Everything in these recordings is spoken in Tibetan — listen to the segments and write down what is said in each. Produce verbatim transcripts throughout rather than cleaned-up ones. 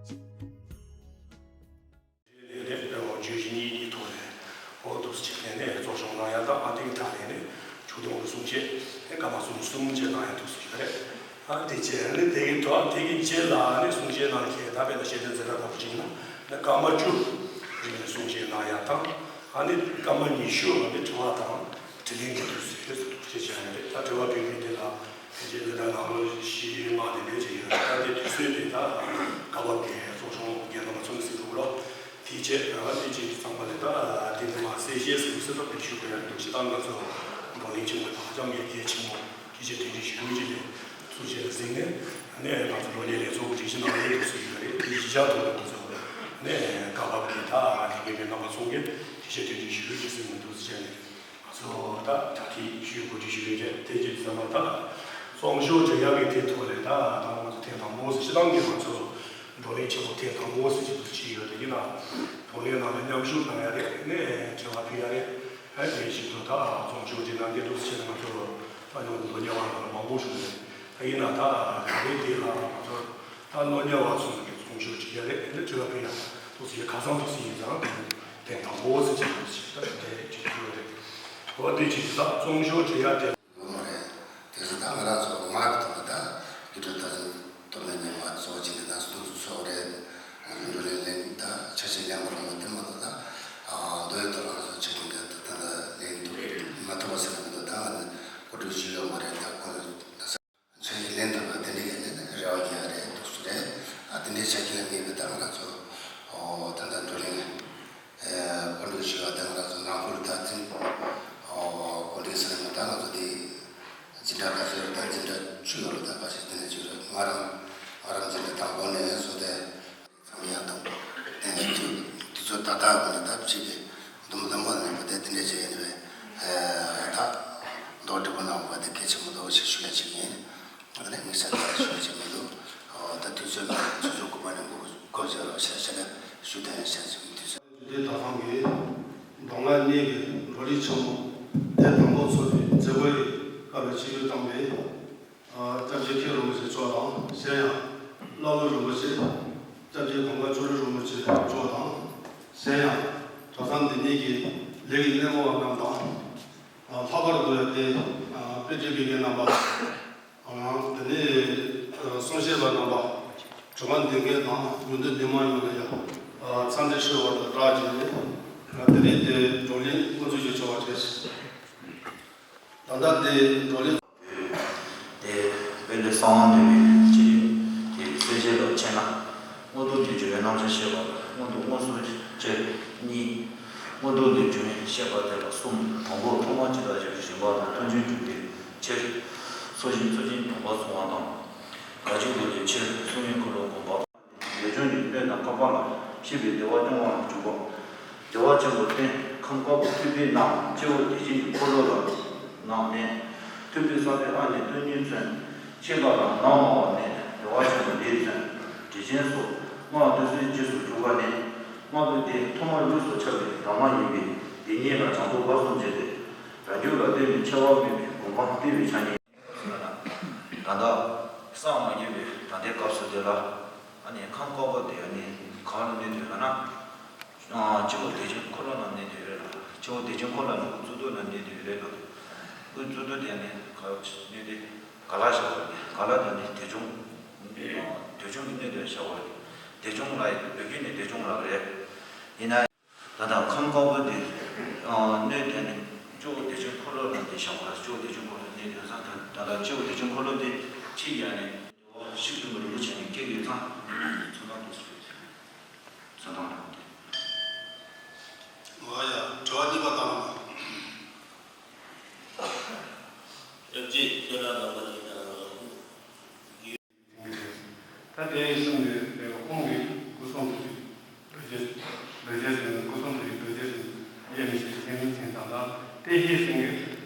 ནས་ནས་བརྗོད་གཞི་གཉིས་ཀྱི་ཐོག་ནས་འོ་འདུག་སེ་བྱས་ནས་གཙོ་སྐྱོང་གནང་ཡ་དང་། ཨ་དེ་གི་མཐའ་ནས་ནས་ཆོས་དུང་གི་གསུང་བཤད་ནས་སྐར་མ་གསུམ་གསུམ་བྱས་གནང་ཡ་འདུག་སེ་ཡོད་རེད། ཨ་དེ་བྱས་ནས་དེ་གི་ཐོག་དེ་གི་རྗེས་ལ་ནས་གསུང་བཤད་གནང་མཁན་ད་དཔེར་ན་བཤད་གྲྭ་འཛིན་གྲྭ་ལྟ་བུ་བྱས་ན་ནས་སྐར་མ་བཅུ་རིང་ནས་གསུང་བཤད་གནང་ཡ་དང་། ཨ་ནི་སྐར་མ་ཉི་ཤུ་ལ་ནས་དྲི་བ་དང་དྲིས་ལན་གྱི་དུས་ཚོད་ཞེས་བྱ་ཡ་རེད། ད་དྲི་བ་དྲིས་ལན་དེ་ལ་ཕལ་ཆེར་འཛིན་གྲྭ་ནང་ལོ་བཞི་ལྔ་དེ་འདྲ་ཅིག་ཡོད་རེད། ད་དེ་དུས་ཚོད་དེ་ད་སྐབས་བབ་ཀྱི་གཙོ་སྐྱོང་རྒན་རབས་ཚོ་ནས་གཟིགས་འདུག་ལོ། དེ་རྗེས་ཨ་དེ་རྗེས་ཀྱི་ཚང་མ་ལས་ད་དེ་ནས་མ་གསལ་བཤད་ཟེར་བ་སེ་ཐོག་པའི་ཞུ་དགོས་ཡ་འདུག་སྤྱིར་བཏང་ང་ཚོ་བགྲོ་གླེང་ཆེན་མོ་དང་ཧ་ཅང་གི་གལ་ཆེན་པོ་དེ་རྗེས་དོན་གཅོད་ཞུ་རྒྱུ་ལས་ཚུལ་བཞིན་གཟིགས་ནས་ནས་ང་ཚོ་བགྲོ་གླེང་ལས་ཚོགས་ཀྱི་སྒྲིག་གཞི་ནང་ལས་འདུག་སེ་ཡོད་རེད། དེ་གཞི་བཞག་ཐོག་ནས་ང་ཚོ་ནས་སྐབས་བབ་ཀྱི་ད་ལས་ཀའི་མི་རྣམ་པ་ཚོ་གིས་དེ་རྗེས་དོན་གཅོད་ཞུ་རྒྱུ་ཟེར་ནས་འདུག་སེ་བྱས་ནས། ང་ཚོ་ད་གྲ་སྒྲིག་ཞུས་གོ་སྒྲིག་ཞུས་རེད། དེ་རྗེས་ཚང་མ་ད་གཙོ་སྐྱོང་བྱེད་ཡག་གི་དེ་ཐོག་ལས་ད་ད་ང་ཚོ་ཐེངས་དང་པོ་ཟེར་སྤྱིར་བཏང་གི་ང་ཚོ་བགྲོ་གླེང་ཆེན་པོ་ཐེངས་དང་པོ་ཟེར་གྱི་འདུག་ཅི་ཡོད་དེ་ཡིན་ན་བགྲོ་གླེང་ནང་ལ་མཉམ་ཞུགས་གནང་ཡ་རེད། ནས་དྲི་བ་ཕུལ་ཡ་རེད། ཨ་དེ་བཞིན་དུ་ད་གཙོ་སྐྱོང་བྱེད་གནང་གི་འདུག་ཟེར་ང་ཚོ་ད་ཡོང་ལོ་ཉེ་བ་ནང་ལ་མང་པོ་བྱུང་རེད། ད་ཡིན་ན་ད་ད་རེས་དེ་ལ་ང་ཚོ་ད་ལོ་ཉེ་བ་ཚོ་གི་གཙོ་སྐྱོང་བྱེད་ཡ་རེད། ནས་དྲི་བ་ཕུལ་ཡ་འདུག་ཟེར་ཁ་སང་དུ་ཟེར་ཡིན་ཙང་དེ་དང་པོ་ཟེར་གྱི་འདུག་ཟེར་ད་དེ་འདྲ་ཅིག་ཡོད་རེད། འོ་དེ་ཅིག་ད་གཙོ་སྐྱོང་བྱེད་ཡ་དེ། ཡོད་མ་རེད། དེ་ཚོ་ད་ང་རང་ཚོ་མ་གི་ཐོག་ལ་ད་རྒྱུད་སྟོད་མཐའ་དོན་ནས་ཉམས་པ་གཙོ་བོ་བྱས་ནས་ད་སྟོན་ཚུལ་ཚོ་རེད། ང་ཚོ་འགྲོ་ལས་ལེན་ད་ཆ་ཤས་ལེན་པ་རང་ལ་དེ་མ་གཏོགས་ད་མདོ་ཡི་ཐོག་ལ་ང་ཚོ་ཆ་རྐྱེན་འགའ་ད་ད་ལེན་ཐུབ་མ་ཐུབ་པ་ཟེར་ན་མི་འདུག་ད་ང་ཚོ་གོ་སྒྲིག་ཞུས་ཡོད་མ་རེད། ད་ཁོ་ཆ་ཤས་ལེན་ཐུབ་པ་དེ་འདྲ་ཡིན་ན་རེ་བ་རྒྱག་ཡ་རེད་འདུག་སུ་རེད། ཨ་དེ་འདྲའི་ཆ་རྐྱེན་ལ་དམིགས་པའི་ད་ང་ཚོ་ད་ལྟ་བགྲོ་གླེང་གོ་སྒྲིག་ཞུས་པ་དེ་ང་ཚོ་ནང་ཁུལ་ད་འཛིན་གོ་སྒྲིག་ཟེར་ན་ད་ང་ཚོ་དེ། འཛིན་གྲྭ་ཁ་ཤས་རེད། ད་འཛིན་གྲྭ་བཅུ་ཡོད་རེད། ད་ཁ་ཤས་དེ་ནས་བཅུ་རེད། ང་རང་ང་རང་འཛིན་གྲྭ་དང་པོ་ནས་བཟོ་སྟེ་ཚང་མ་ཡང་དང་པོ་དེ་ནས་དུས་དུས་ཚོད་ཏག་ཏག་གི་ནས་ད་ཕྱི་གི་འདུམ་འདུམ་པ་ནས་བུ་དེ་དེ་འདྲས་བྱས་ཡིན་པས་ད་མདོ་སྒྲིག་པ་གནང་བ་དེ་གལ་ཆེན་པོ་འདུག་ཞེས་ཞུ་ཡ་ཞིག་ཡིན། ང་ལ་དམིགས་བསལ་ད་ཞུ་ཡ་ཞིག་མི་འདུག་ད་དུས་ཚོད་ནང་ཆུ་ཚོད་དགུ་པ་ནས་འགོ་འགོ་བྱས་རོགས་ཞེས་ཞེས་ནས་ཞུ་དོན་ཞེས་ཞུ་དུས་ཚོད། དེ་ད་ཐེངས་ཀྱི་མདོ་སྔགས་གཉིས་ཀྱི་བགྲོ་གླེང་ཆེན་མོ་དེ་དང་པོ་ཚོགས་པའི་མཛད་སྒོ་ཡི་སྐབས་ལ་ཆིབས་བསྒྱུར་བཏང་བའི་སྐྱབས་རྗེ་མཁན་རིན་པོ་ཆེ་མཆོག་དང་། གཞན་ཡང་བླ་མ་རིན་པོ་ཆེ་སྐྱབས་རྗེ་གངས་དཀར་ཆོས་སྒྲོན་རིན་པོ་ཆེ་མཆོག་དང་། གཞན་ཡང་གྲྭ་ཚང་འདི་ཉིད་ཀྱི་ལས་ཀྱི་སྣེ་མོ་བ་རྣམས་དང་། ལྷག་པར་དུ་ཡང་དེ་དཔེ་ཁྲིད་དགེ་རྒན་རྣམ་པ། དེ་ནས་གསུང་བཤད་པ་རྣམ་པ། གྲུབ་པ་འདོན་མཁན་དང་ཡོན་ཏན་ལྡན་མ་ཡོངས་ལ་ཡང་འཚམས་འདྲི་ཞུ་བ་དང་སྦྲགས་བྱས་ནས་དེ་རིང་དེ་བགྲོ་གླེང་དབུ་འཛུགས་ཞུ་ཆོག་པ་རེད། ད་ལྟ་དེ་བགྲོ་གླེང་དེ་དཔལ་ལྡན་གསང་བ་འདུས་པའི་སྤྱི་དོན་དེ་གསལ་བཤད་ལ་ཕྱེ་ན། མངོན་རྟོགས་ཀྱི་སྦྱོར་བའི་རྣམ་གཞག་བཤད་པ་ལ་མངོན་རྟོགས་མངོན་སུམ་སྤྱི་གཉིས། མངོན་རྟོགས་ཀྱི་སྦྱོར་བའི་བཤད་པ་དེ་ལ་གསུམ། དང་པོ་ཐོག་མར་ཇི་ལྟར་བྱ་བའི་རིམ་པ་དང་མཐུན་རྐྱེན་གྱི་ཕྱིར། ཚུལ་བཞིན་ཚུལ་ཁྲིམས་སྡོམ་པ་བསྲུང་བ་དང་། དགག་བྱའི་དགོས་པའི་ཕྱིར་གསུང་བའི་འཁོར་ལོ་བསྒོམ་པ། བདེ་སྐྱོང་གི་སྣོད་དང་བསྐལ་པ་ལ་སྐྱིད་པའི་བདེ་བ་སྐྱོང་བ་ལ་འཇུག་པ། བདེ་བ་ཆེན་པོ་བསྟན་ཁམས་དཀར་པོ་ཐུབ་པའི་ནགས། སྤྱི་བོ་བདེ་ཆེན་གྱི་འཁོར་ལོ་ལ་ནགས་གནས། ཐུབ་པའི་ས་སྟེང་ཨ་ནི་སྟོང་ཉིད་མཚོན། ཤིང་དཀར་ལ་ནགས་མང་བ་གནས། བདེ་བ་ཆེན་པོ་འདིས་མཚོན། དྲི་ཆེན་སོགས་སྔགས་འདོད་སྲེད་རྗེས་སུ་འཇུག་པ་ནི། སྔགས་པོ་འདི་ཐོག་མར་ལུས་སུ་འཆར་བའི་བདག་མ་ཡིན་པས་འདི་ཉིད་ལ་སྦྱང་བ་སྦྱོང་བརྩོན་བྱས་ཏེ། རང་རྒྱུད་ལ་ལྟོས་པའི་འཆལ་བ་མེད་པའི་སྒོམ་སྤང་བསྟེན་པའི་ཆ་ནས། ད་ལྟ་སངས་མ་རྒྱས་པའི་ད་ལྟའི་སྐབས་སུ་དེ་ལ་ཨ་ནི་ཁམས་དཀར་པོ་དེ་ཨ་ནི་གང་ལ་གནས་དོན་ལ་ན། སྤྱི་བོ་བདེ་ཆེན་འཁོར་ལོ་ན་གནས་དོན་རེད་ལ། སྤྱི་བོ་བདེ་ཆེན་འཁོར་ལོ་ན་དབུ་གཙུག་ཏོར་ན་གནས་དོན་རེད་ལ། དབུ་གཙུག་ཏོར་དེ་ཨ་ནི་ག་གནས་དེ་ག་ལ་བཞག་པ་རེད། ག་ལ་དེ་ཨ་ནི་བདེ་སྐྱོང་བདེ་སྐྱོང་གི་གནས་དོན་བཞག་པ་རེད། བདེ་སྐྱོང་ལ་ཡི་བོད་སྐད་ནས་བདེ་སྐྱོང་ལ་རེད། ཡིན་ན། ད་ལྟ་ཁམས་དཀར་པོ་དེ་གནས་དེ་ནི་སྤྱི་བོ་བདེ་ཆེན་འཁོར་ལོ་ལ་འདི་བཞག་པ་ལ། སྤྱི་བོ་བདེ་ཆེན་འཁོར་ལོ་གནས་དེ་ས་ད་ལྟ་སྤྱི་བོ་བདེ་ཆེན་འཁོར་ལོ་དེ་ཕྱི་ཡ་ནས་ཤིག་ཏུ་རིན་པོ་ཆེ་ནས་སྐད་ཡོད་ཙང་ཚོན་མདངས་དུ་སུ་ཚོན་མདངས་དང་དེ། ཨོ་ཡ། དྲི་བ་གཉིས་པ་དང་། ཡབ་རྗེ་སྤྱན་རས་གཟིགས་དང་། ད་དེ་གསུམ་ནི་ཧཱུྃ་གི་སྐུ་གསུང་ཐུགས་ཀྱི་རྡོ་རྗེ། རྡོ་རྗེ་སེམས་སྐུ་གསུང་ཐུགས་ཀྱི་རྡོ་རྗེ་སེམས་དབྱེར་མི་ཕྱེད་ཅིང་མཚན་དང་ལ། དེ་བཞིའི་སེང་གེ་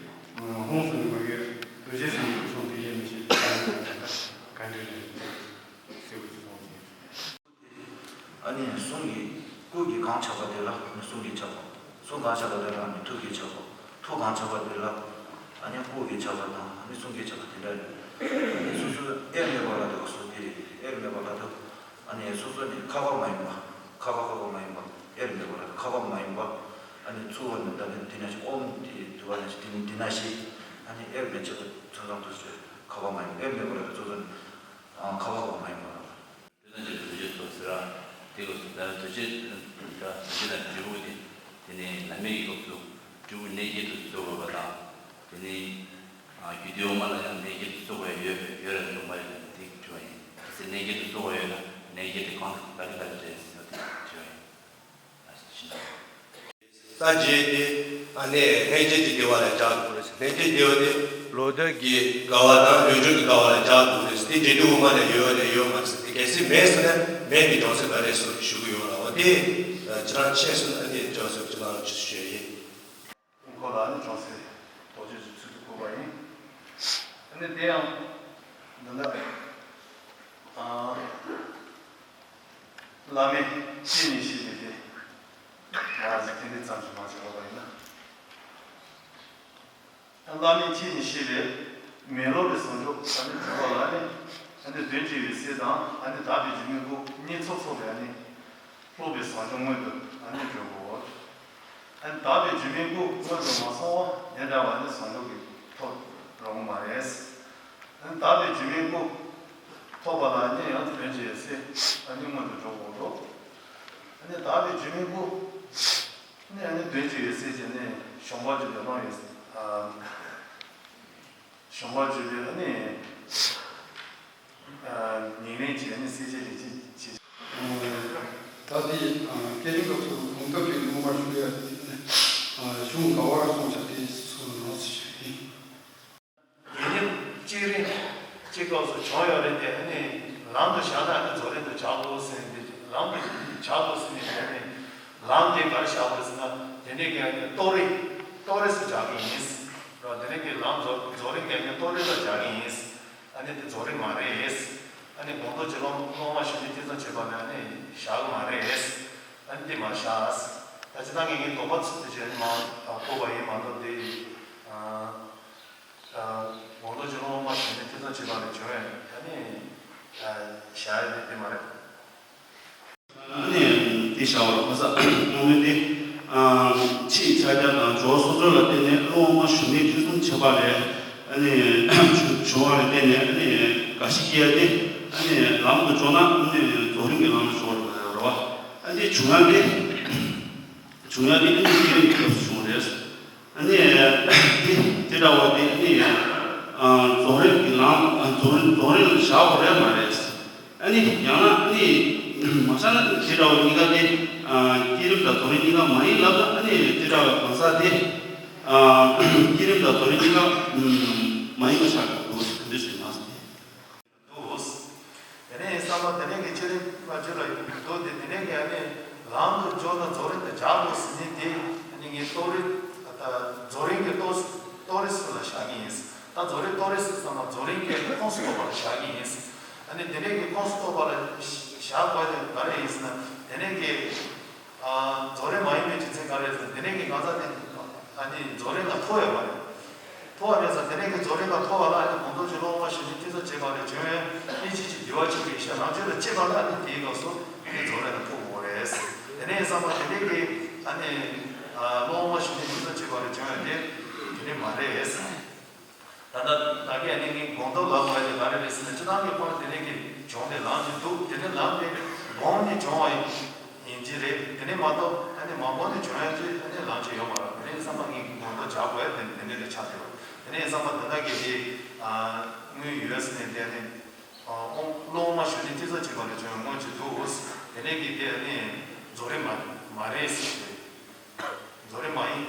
ཧཱུྃ་གསུམ་གྱི་མ་གི་རྡོ་རྗེ་སེམས་ཀྱི་སྐུ་གསུང་ཐུགས་དབྱེར་མི་ཕྱེད་ཅིང་མཚན་དང་ལ་ག་འདྲ་རེད་ཟེར་བ་ཞིག་གསུང་གི། ཨ་ནི་གསུང་གི་སྐུ་གི་གང་ཆགས་པ་དེ་ལ་ནི་གསུང་གི་ཆགས་པ། གསུང་གང་ཆགས་པ་དེ་ལ་ནི་ཐུགས་ཀྱི་ཆགས་པ། ཐུགས་གང་ཆགས་པ་དེ་ལ་ཨ་ནི་སྐུ་གི་ཆགས་པ་དང་ཨ་ནི་གསུང་གི་ཆགས་པ་དེ་འདྲ་རེད། ཨ་ནི་སོ་སོ་དབྱེར་མེད་པ་ལ་དེ་ག་སོ་དེ་རེད། དབྱེར་མེད་པ་ལ་དེ་ ཨ་ནི་སོ་སོ་ནི་ཁ་བ་མ་ཡིན་པ། ཁ་བ་ཁ་བ་མ་ཡིན་པ། དབྱེར་མེད་པ་ར་ཁ་བ་མ་ཡིན་པ། ཨ་ནི་ཚུར་བ་ནི་ད་ནི་འདི་ན་ཞིག་ཨོམ་དེ་དུ་བ་ན་ཞིག་འདི་ནི་འདི་ན་ཞིག་ཨ་ནི་དབྱེར་མེད་ཆེད་དུ་ཚོ་ཚང་དུ་ཞིག་ཁ་བ་མ་ཡིན་པ། དབྱེར་མེད་པ་ར་ཚོ་ཚོ་ནི་ཁ་བ་ཁ་བ་མ་ཡིན་པ་ར། དེ་ན་ཞིག་དུ་ཅེ་ཚོ་ཟེར་ར། དེ་གོ་སོ་ད་དུ་ཅེ་ད་དུ་ཅེ་ན་འབྲས་བུ་དེ་དེ་ནི་ལམ་མེད་ཀྱི་སྐབས་སུ་འབྲས་བུ་གནས་སྐྱེལ་དུ་བཟོ་དགོས་པ་དང་། དེ་ནི། རྒྱུ་དེའི་དབུ་མ་ལ་ཡང་གནས་སྐྱེལ་དུ་བཙུགས་པ་ཡོད་པས་ཡོད་ར་འཇུག་མ་ཡོད་པས་དེ་དྲི་བ་ཡིན། གལ་སྲིད་གནས་སྐྱེལ་དུ་བཙུགས་པ་ཡོད་ན་གནས་སྐྱེལ་དེ་གང་དང་ག་རེ་ག་རེ་རེད་ཟེར་ན་དེ་དྲི་བ་ཡིན། ད་རྗེས་དེ་ཨ་ནི་ལྷན་སྐྱེས་ཀྱི་དགེ་བ་ལ་བྱ་དགོས་རེད། ལྷན་སྐྱེས་དགེ་བ་དེ་ལོག་ལྟ་གི་དགེ་བ་དང་ལུས་སྦྱོང་གི་དགེ་བ་ལ་བྱ་དགོས་རེད། དེ་རྗེས་དེ་དབུ་མ་ལ་ཡོད་ནས་ཡོད་མ་རེད་ཟེར། དེ་གལ་སྲིད་མེད་ཟེར་ན་མེད་པའི་སྦྱོང་ཚུལ་ག་རེ་སོགས་ཞུ་གི་ཡོད་ལ། འོ་དེ་ཁྱེད་རང་ཤེས་སོང་ན་ཨ་ནི་སྦྱོང་ཚུལ་གྱི་ལམ་ལ་ཅི་ཞུ་ཡོད་ཡིན། ཁོ་ལ་ནི་ཅུང་ཟད་རྡོ་རྗེ་གི་ཚུལ་དུ་བཀོད་པ་ཡིན། ཨ་ནི་དེ་ཡང་འདི་ལ་བླ་མེད་ཅི་ནི་ཞེས་པའི་དེ་མ་ཟིན་དེ་འདི་ཙམ་ཞིག་མ་བྱས་པ་ཡིན་ན། བླ་མེད་ཅི་ནི་ཞེས་པའི་མེ་ལོང་གི་བཟང་སྤྱོད་ཨ་ནི་བྱེད་པ་ལ་ནི་ཨ་ནི་དོན་གྱི་འོད་གསལ་དང་ཨ་ནི་དག་པའི་སྒྱུ་མའི་སྐུ་གཉིས་ཚོགས་ཚོགས་པའི་ཨ་ནི། སློབ་པའི་བཟང་སྤྱོད་མངོན་དུ་ཨ་ནི་འགྲོ་དགོས། ཨ་ནི་དག་པའི་སྒྱུ་མའི་སྐུ་མངོན་དུ་མ་སོང་བ་དེ་འདྲ་བ་ནི་བཟང་སྤྱོད་ཀྱི་ཐོབ་རུང་མ་རེད། ཨ་ནི་དག་པའི་སྒྱུ་མའི་སྐུ་ཐོབ་པ་ལ་ནི་ཡང་དོན་གྱི་འོད་གསལ་ཨ་ནི་མངོན་དུ་འགྲོ་དགོས་འདུག་ཨ་ནི་དག་པའི་སྒྱུ་མའི་སྐུ་ནི་ཨ་ནི་དོན་གྱི་འོད་གསལ་གྱི་ནི་བྱུང་བ་བརྗོད་པའི་ཀློང་ཡོད། ཨ། བྱུང་བ་བརྗོད་པའི་ཨ་ནི། ཉིང་ལན་གྱི་ཨ་ནི་གསལ་བྱེད་ལས་ཀྱི་བྱེད། ད་དེ་སྐྱེ་རིམ་སྐབས་སུ་གོམ་སྟབས་ཀྱི་སློབ་མ་ཞུ་ཡ་དེ་གཞུང་ག་བར་སོང་བྱ་དེ་སོགས་ནང་སུ་ཞུ་ཡིན། ཉིན་གཅིག་རིང་གཅིག་སྐབས་སུ་བྱུང་ཡོད་རེད་དེ་ཨ་ནི་ལམ་དུ་བཞག་ན་ཨ་ནི་རྫོགས་རིམ་དུ་བྱ་དགོས་ཟེར་ནས་ལམ་དུ་བྱ་དགོས་ཟེར་ནས་དེ་ནི་ལམ་དེ་ག་རེ་བཞག་དགོས་ཟེར་ན་དེ་ནས་ཀྱི་ཨ་ནི་རྟོགས་རིམ་རྟོགས་རིམ་སུ་བྱ་གི་ཡིན། རོ། དེ་ནས་ཀྱི་ལམ་རྫོགས་རྫོགས་རིམ་གྱི་ནི་རྟོགས་རིམ་ལ་བྱ་གི་ཡིན། ཨ་ནི་དེ་རྫོགས་རིམ་མ་རེད། ཨ་ནི་སྒོམ་རྡོ་རྗེ་སློབ་སློབ་མ་གཞོན་ནུའི་ཐེ་ཚོམ་བྱེད་པ་ནི་ཨ་ནི་བཞག་གི་མ་རེད། ཨ་ནི་དེ་མ་བཞག་ད་ཅི་ད་ངས་ངའི་དོགས་པ་ཚུལ་དུ་བྱས་ནས་མ་བཀོད་པ་ཡིན་མ་གཏོགས་དེ། ཨ། ཨ། སྒོམ་རྡོ་རྗེ་སློབ་མ་གཞོན་ནུའི་ཐེ་ཚོམ་བྱེད་པ་ནི་བྱུང་བས་ཨ་ནི། ཨ། བཞག་ཡ་དེ་དེ་མ་རེད། ཨ་ནི་འདི་བྱ་བར་གོ་ས་སྔོན་མའི་འདི་ཕྱིའི་ཕྱག་རྒྱ་དང་སྦྱོར་སོ་སོ་ལ་བརྟེན་ནས་སློབ་མ་གཞོན་ནུའི་ཐེ་ཚོམ་བྱེད་པ་ལས་ཨ་ནི་བྱུང་བ་ལ་བརྟེན་ནས་ཨ་ནི་འགའ་ཞིག་སྐྱེ་ཡ་དེ་ཨ་ནི་ལམ་དུ་འཇོག་ན་ཨ་ནི་རྫོགས་རིམ་གྱི་ལམ་ལ་འཇོག་རེད་བ། ཨ་ནི་བྱུང་ཡ་དེ་བྱུང་ཡ་དེ་ཨ་ནི་སྐྱེ་རིམ་གྱི་སྐབས་སུ་བྱུང་བ་རེད། ཨ་ནི། དེ་དེ་འདྲ་བ་དེ་ཨ་ནི། རྫོགས་རིམ་གྱི་ལམ་རྫོགས་རིམ་རྫོགས་རིམ་ལ་བཞག་དགོས་རེད་མ་རེད། ཨ་ནི་ཡང་ན་ཨ་ནི། མ་བཞག་ན་དེ་འདྲ་བ་གཉིས་ཀ་དེ། བསྐྱེད་རིམ་དང་རྫོགས་རིམ་གཉིས་ཀ་མ་ཡིན་ལབ་ན་ཨ་ནི་དེ་འདྲ་བའི་གང་ཟག་དེ། བསྐྱེད་རིམ་དང་རྫོགས་རིམ་གཉིས་ཀ་མ་ཡིན་པ་ཆགས་ཀྱི་འདུག་འདི་ཟེར་མ་ཟེར། འདུག་དེ་ནས་བསམ་པ་དེ་ནས་ཀྱི་ཅི་རིགས་པ་ཅི་ལ་འདུག་དེ་དེ་ནས་ཀྱི་ཨ་ནི་ལམ་དུ་འཇོག་ན་རྫོགས་རིམ་དུ་བྱ་དགོས་ཟེར་ནས་དེ་ཨ་ནི་ངས་རྟོགས་རིམ་ད་རྫོགས་རིམ་གྱི་རྟོགས་རྟོགས་རིམ་སུ་ལ་བཞག་གི་ཡིན། ད་རྫོགས་རིམ་རྟོགས་རིམ་སུ་ཚང་མ་རྫོགས་རིམ་གྱི་ཁོངས་སུ་གཏོགས་པ་ལ་བཞག་གི་ཡིན། ཨ་ནི་དེ་ནས་ཀྱི་ཁོངས་སུ་གཏོགས་པ་ལ་བཞག་དགོས་དེ་ག་རེ་ཡིན་ཟེར་ན་དེ་ནས་ཀྱི། རྫོགས་རིམ་མ་ཡིན་པའི་རྒྱུ་མཚན་ག་རེ་ཟེར་ན་དེ་ནས་ཀྱི་གང་ཟག་དེ་ཨ་ནི་རྫོགས་རིམ་ལ་ཐོགས་ཡོད་པ་རེད། ཐོགས་པ་མེད་ཙང་དེ་ནས་ཀྱི་རྫོགས་རིམ་ལ་ཐོགས་པ་ལ་ཨ་ནི་སྒོམ་རྡོ་རྗེ་སློབ་མ་གཞོན་ནུའི་ཐེ་ཚོམ་བྱེད་པ་ལས་བྱུང་བའི་ཨ་ནི་ཅི་ཞིག་འདུལ་བ་ཆེན་པོའི་ཡེ་ཤེས་རང་རྒྱུད་ལ་སྐྱེས་པ་ལ་ཨ་ནི་དེའི་སྐབས་སུ་ཨ་ནི་རྫོགས་རིམ་ལ་ཐོགས་དགོས་རེད། དེ་ནས་བསམ་པ་དེ་ནས་ཀྱི་ཨ་ནི་སློབ་མ་གཞོན་ནུའི་ཐེ་ཚོམ་བྱེད་པ་ལས་བྱུང་བའི་དེ་དེ་ནས་མ་རེད། ད་ལྟ་ད་གིན་ཨ་ནི་ངས་སྒོམ་རྡོ་ལབ་དགོས་དེ་ག་རེ་རེད་ཟེར་ན་སྤྱིར་བཏང་གི་ཁོ་རང་དེ་ནས་ཀྱི་བྱུང་སྟེ་ལམ་ཞིག་འདུག་དེ་ནས་ལམ་དེ་སྒོམ་ནས་བྱུང་བ་ཡིན་གྱི་རེད། དེ་ནས་མ་གཏོགས་ཨ་ནི་མ་སྒོམ་ནས་བྱུང་ཡ་ཅིག་ཨ་ནི་ལམ་ཞིག་ཡོད་མ་རེད། དེ་ནས་བསམ་པ་ངས་སྒོམ་རྡོ་བྱ་དགོས་དེ་དེ་ནས་ལས་ཆགས་ཏེ་བ་དེ་ནས་བསམ་པ་འདི་ལྟ་གི་དེ་དངོས་ཡོད་ཟེར་ནས་དེ་ནས་སློབ་མ་གཞོན་ནུའི་ཐེ་ཚོམ་བྱེད་པ་ལས་བྱུང་བའི་སྔོན་གྱི་འདུག་དེ་ནས་ཀྱི་དེ་ཨ་ནི་རྫོགས་རིམ་མ་མ་རེད་ཟེར་རྫོགས་རིམ་མ་ཡིན།